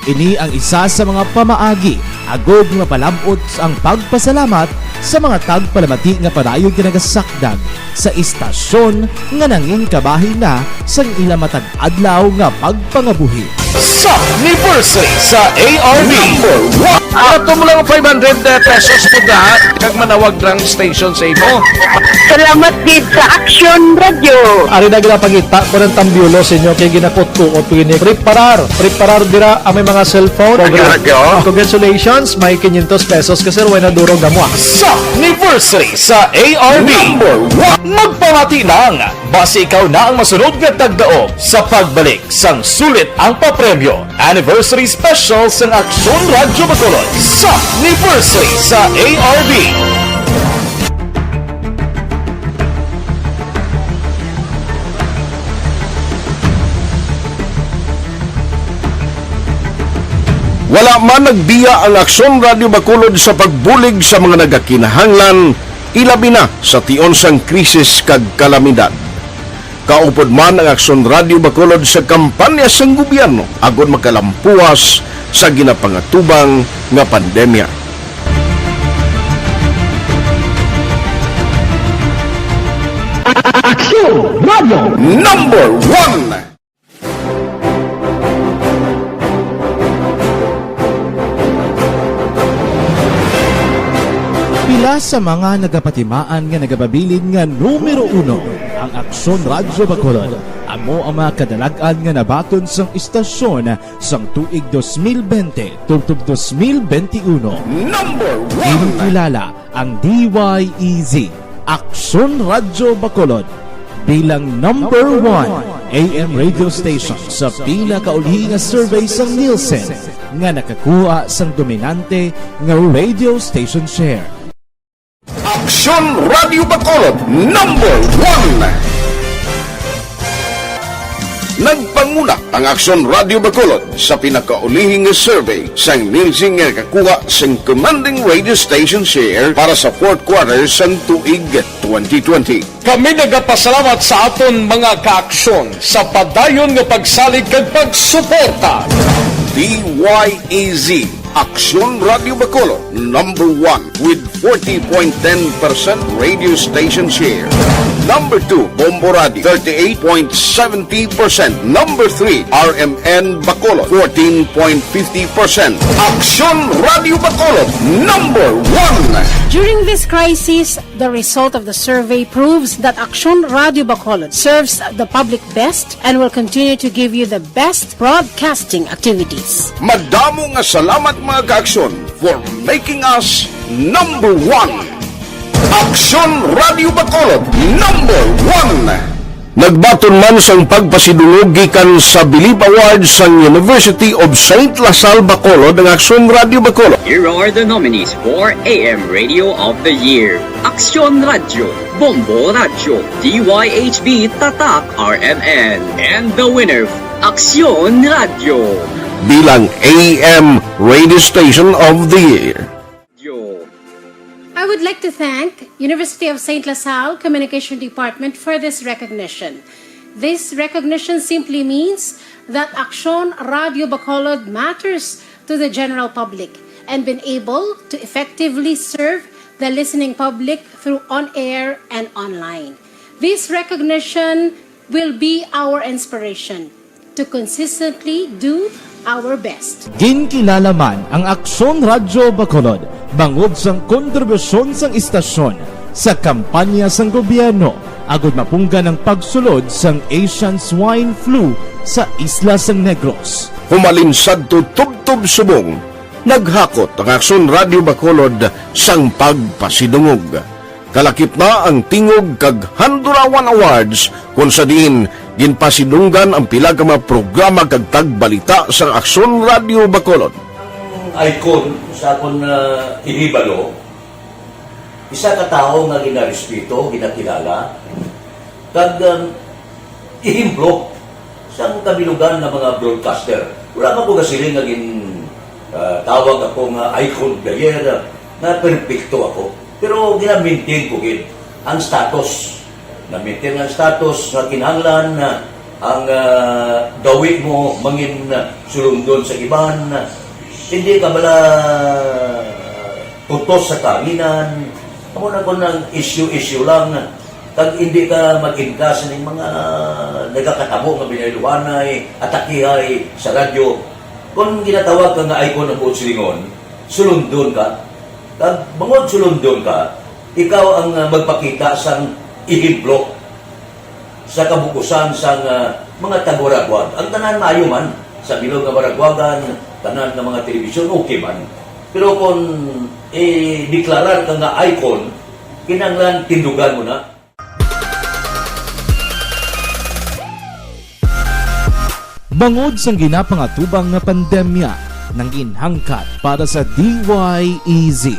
Ini ang isa sa mga pamaagi agod nga palab-ot ang pagpasalamat sa mga tagpalamati nga padayon nga nagasakdag sa istasyon nga nangin kabahin na sang ila matag adlaw nga pagpangabuhi. Sa anniversary sa A R D. Number one. Ato mo lang five hundred pesos mo da, kag manawag lang station sa imo. Salamat gid sa Action Radio. Ari na ginapangita ko ng tambyulo sa inyo kay ginakutkuot ko ini. Preparar, preparar dira ang may mga cellphone. Action Radio. Congratulations, may quinientos pesos ka, sir, way na duro gamwa. Sa anniversary sa A R D. Number one. Magpamati lang, basi ikaw na ang masunod nga tagdaog sa pagbalik sang sulit ang papremyo. Anniversary Special sang Aksyon Radyo Bacolod sa anniversary sa A R D. Wala man nagbiya ang Aksyon Radyo Bacolod sa pagbulig sa mga nagakinahanglan, ilabi na sa tion sang krisis kag kalamidad. Kaupod man ang Aksyon Radyo Bacolod sa kampanya sang gobyerno agod makalampuas sa ginapangatubang nga pandemya. Aksyon Radyo Number One. Pila sa mga nagapatimaan nga nagapabilin nga numero uno ang Aksyon Radyo Bacolod. Amo ang mga kadalag-an nga nabaton sang istasyon sang tuig dos mil bente tubtob dos mil bente uno. Number one. Ginakilala ang D Y E Z, Aksyon Radyo Bacolod. Bilang number one A M radio station sa pinakauli nga survey sang Nielsen nga nakakuha sang dominante nga radio station share. Aksyon Radio Bacolod, number one. Nagpanguna ang Aksyon Radio Bacolod sa pinakaulihi nga survey sang Nielsen nga nakakuha sang commanding radio station share para sa fourth quarter sang tuig twenty twenty. Kami nagapasalamat sa aton mga kaaksyon sa padayon nga pagsalig kag pagsuporta. D Y E Z, Aksyon Radio Bacolod, number one with forty point ten percent radio station share. Number two, Bombo Radio, thirty-eight point seventy percent. Number three, R M N Bacolod, fourteen point fifty percent. Aksyon Radio Bacolod, number one. During this crisis, the result of the survey proves that Aksyon Radio Bacolod serves the public best and will continue to give you the best broadcasting activities. Madamo nga salamat, mga kaaksyon, for making us number one. Aksyon Radio Bacolod, number one. Nagbaton man sang pagpasidungog gikan sa Bilib Awards sang University of Saint La Salle Bacolod ang Aksyon Radio Bacolod. Here are the nominees for A M Radio of the Year: Aksyon Radio, Bombo Radio, D Y H B Tatak R M N, and the winner, Aksyon Radio. Bilang A M Radio Station of the Year. I would like to thank University of Saint La Salle Communication Department for this recognition. This recognition simply means that Aksyon Radio Bacolod matters to the general public and been able to effectively serve the listening public through on-air and online. This recognition will be our inspiration to consistently do our best. Ginkilala man ang Aksyon Radyo Bacolod bangod sang kontribusyon sang istasyon sa kampanya sang gobyerno agud mapunggan ang pagsulod sang Asian Swine Flu sa isla sang Negros. Humalin sadto tubtob subong, naghakot ang Aksyon Radyo Bacolod sang pagpasidungog. Kalakip na ang Tingog kag Handurawan Awards, kung sa diin ginpasidunggan ang pila ka mga programa kag tagbalita sang Aksyon Radyo Bacolod. Ang icon sa akon, ah, ihibalo, isa ka tawo nga ginarespeto, ginakilala, kag, um, ehemplo sang kabilugan nga mga broadcaster. Wala man ko gasiling nga gin, ah, tawag ako nga icon of the year, ah, nga perpekto ako. Pero gina-maintain ko gid ang status. Na-maintain ang status nga kinahanglan na ang, ah, gawi mo mangin, ah, sulundon sa iban. Hindi ka bala tutos sa kahanginan. Amo na kon ang issue-issue lang. Kag hindi ka mag-inkas ning mga nagakatabo nga binayluhanay, atakihay sa radyo. Kon ginatawag ka nga icon ang buot silingon, sulundon ka. Kag bangod sulundon ka, ikaw ang, ah, magpakita sang ehemplo sa kabukusan sang, ah, mga tagwaragwag. Ang tanan maayo man, sa bilog nga waragwagan, tanan nga mga telebisyon, okay man. Pero kung i-deklarar ka nga icon, kinahanglan tindugan mo na. Bangod sang ginapangatubang nga pandemya, nangin hangkat para sa D Y E Z,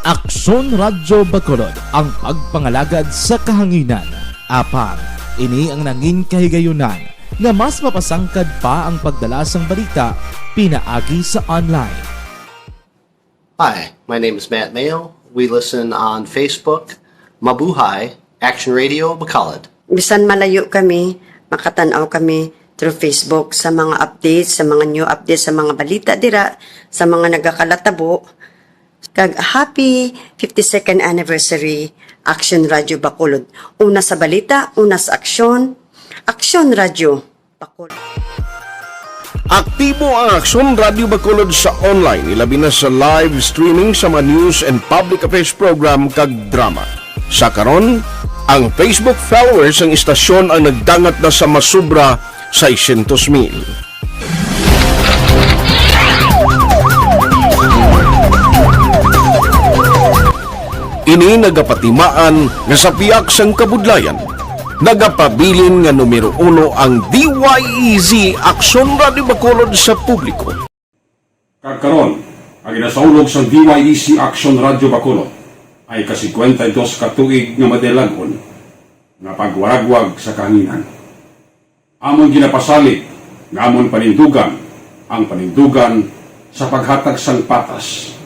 Aksyon Radyo Bacolod ang pagpangalagad sa kahanginan. Apang, ini ang nangin kahigayunan nga mas mapasangkad pa ang pagdala sang balita pinaagi sa online. Hi, my name is Matt Mayo. We listen on Facebook. Mabuhay, Action Radio Bacolod. Bisan malayo kami, makatan-aw kami through Facebook sa mga updates, sa mga new updates, sa mga balita dira, sa mga nagakalatabo. Kag happy fifty-second anniversary, Action Radio Bacolod. Una sa balita, una sa aksyon, Action Radio Bacolod. Aktibo ang Aksyon Radio Bacolod sa online, ilabi na sa live streaming sa mga news and public affairs program kag drama. Sa karon, ang Facebook followers sang istasyon ang nagdangat na sa masubra seiscientos mil. Ini nagapatimaan nga sa pihak sang kabudlayan, Nagapabilin nga numero uno ang D Y E Z Aksyon Radyo Bacolod sa publiko. Kag karon, ang ginasaulog sang D Y E Z Aksyon Radyo Bacolod ay ka-singkwenta y dos ka tuig nga madayag-on nga pagwaragwag sa kahanginan. Amon ginapasalig nga amon panindugan ang panindugan sa paghatag sang patas,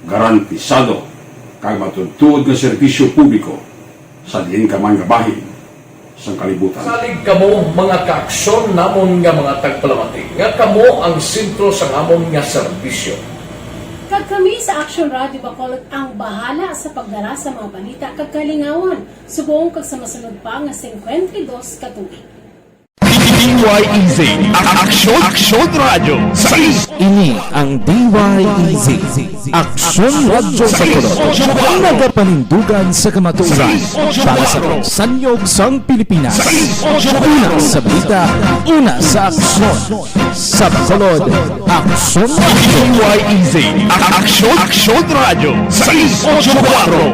garantisado, kag matuodtuod nga serbisyo publiko sa diin ka man nga bahin sang kalibutan. Salig kamo, mga kaaksyon namon nga mga tagpalamati, nga kamo ang sentro sang amon nga serbisyo. Kag kami sa Aksyon Radyo Bacolod ang bahala sa pagdara sa mga balita kag kalingawan subong kag sa masunod pa nga singkwenta y dos ka tuig. D Y E Z, Aksyon, Aksyon Radyo, sais. Ini ang D Y E Z, Aksyon Radyo sa Bacolod, nagapanindugan sa kamatuoran para sa sanyog sang Pilipinas. Una sa balita, una sa aksyon. Sa Bacolod, Aksyon Radyo. D Y E Z, Aksyon, Aksyon Radyo, sais ocho kuatro.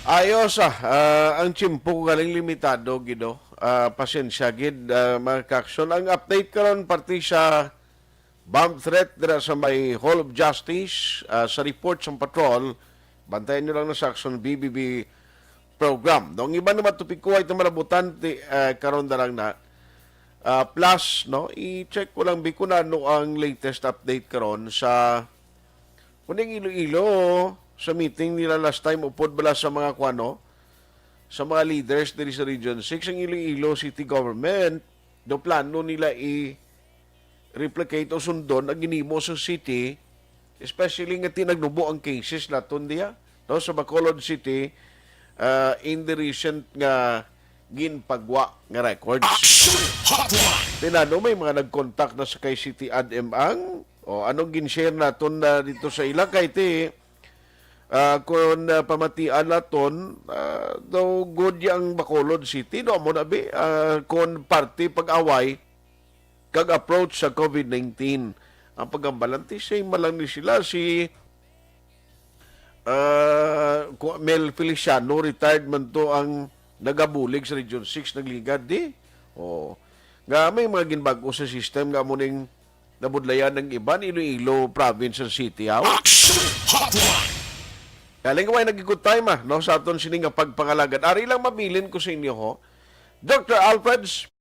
Ayos, ah, ah, ang tiyempo ko galing limitado, Gido. Ah, pasensya gid, ah, mga kaaksyon. Ang update karon parte sa bomb threat dira sa may Hall of Justice, ah, sa report sa patrol. Bantayan nyo lang na sa Aksyon B B B program. No, ang iban naman topiko ay ito malabutan ti, ah, karon na lang na. Ah, plus, no, i-check ko lang, Bi, kung ano ang latest update karon sa kuning Iloilo, sa meeting nila last time, upod bala sa mga kuano, sa mga leaders diri sa Region six, ang Iloilo City Government, do plano nila i-replicate o sundon ang ginimo sa city, especially nga tinagnubo ang cases naton diha, no, sa Bacolod City, ah, in the recent nga ginpagwa nga records. Action Hotline! Tinano, may mga nag-contact na sa kay City Admin ang, o, anong gin-share naton na dito sa ila kay ti, ah, kung, ah, pamatian naton, ah, daw good ya ang Bacolod City, no? Amo na, Bi, ah, kung parte pag-away kag approach sa COVID nineteen. Ang paghambalan ti same lang ni sila, si, ah, ku-, Mel Feliciano, retired man to, ang nagabulig sa Region six, nagligad di. Oh. Nga may mga ginbag-o sa system nga amo ning nabudlayan ng iban, Iloilo Province and City, aw. Action Hotline! Galing ko ay nagikot time, ah, no, sa aton sini nga pagpangalagad. Ari lang mabilin ko sa inyo, ho. Doctor Alfreds,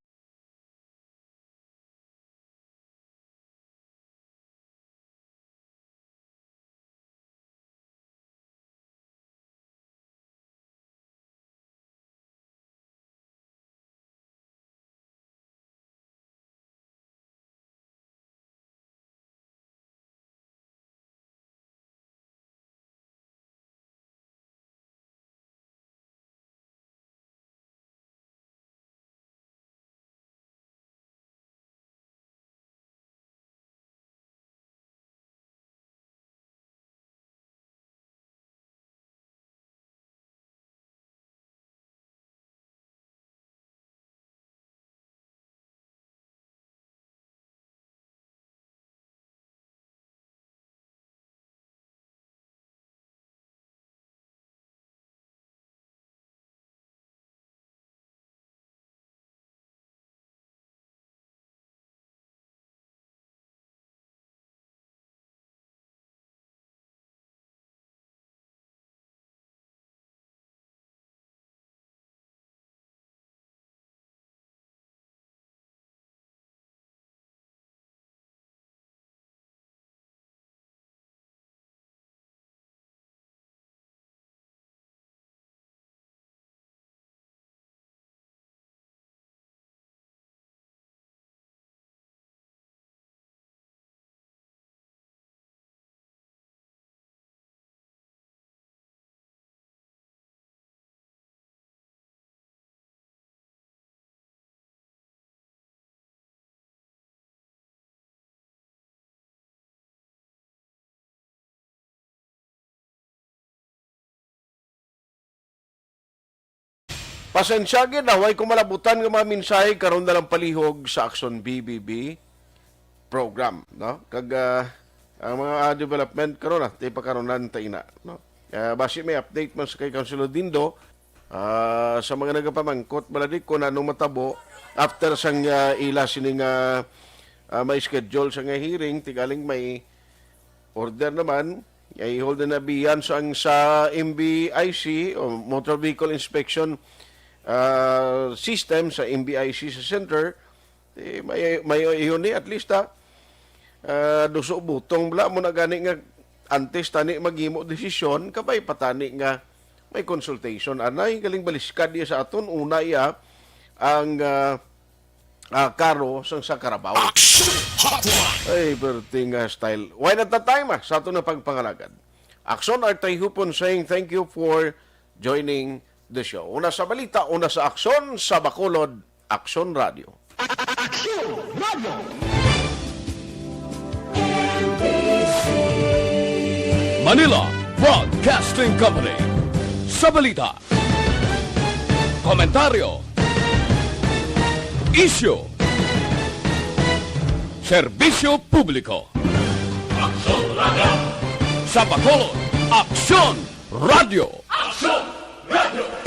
Pasensya gid na, way ko malabutan nga mga mensahe karon na lang palihog sa Aksyon B B B program, no? Kag, ah, ang mga development karon na, tay pakaronan ta ina, no? Ah, basi may update man sa kay Councilor Dindo, ah, sa mga nagapamangkot, bala di ko na anong matabo after sang, ah, ila sini nga, ah, may schedule sa nga hearing, tigaling may order naman, ay hold na biyan sa, ang sa M V I C o Motor Vehicle Inspection, ah, System sa M V I C sa center, eh, may, may iyon ni at least, ha, ah, duso butong bala mo na gani nga antes tani maghimo desisyon, kabay pa tani nga may consultation. Anay, galing baliskad iya sa aton, una iya ang, ah, ah, karo sang sa Carabao. Action Hotline. Ay, birthday nga style. Why not the time, ah, sa aton na pagpangalagad? Aksyon Artay Hupon saying thank you for joining the show. Una sa balita, una sa aksyon, sa Bacolod, Aksyon Radio. Aksyon Radio. Manila Broadcasting Company. Sa balita, komentaryo, isyu, serbisyo publiko. Aksyon Radio. Sa Bacolod, Aksyon Radio. Aksyon Radio.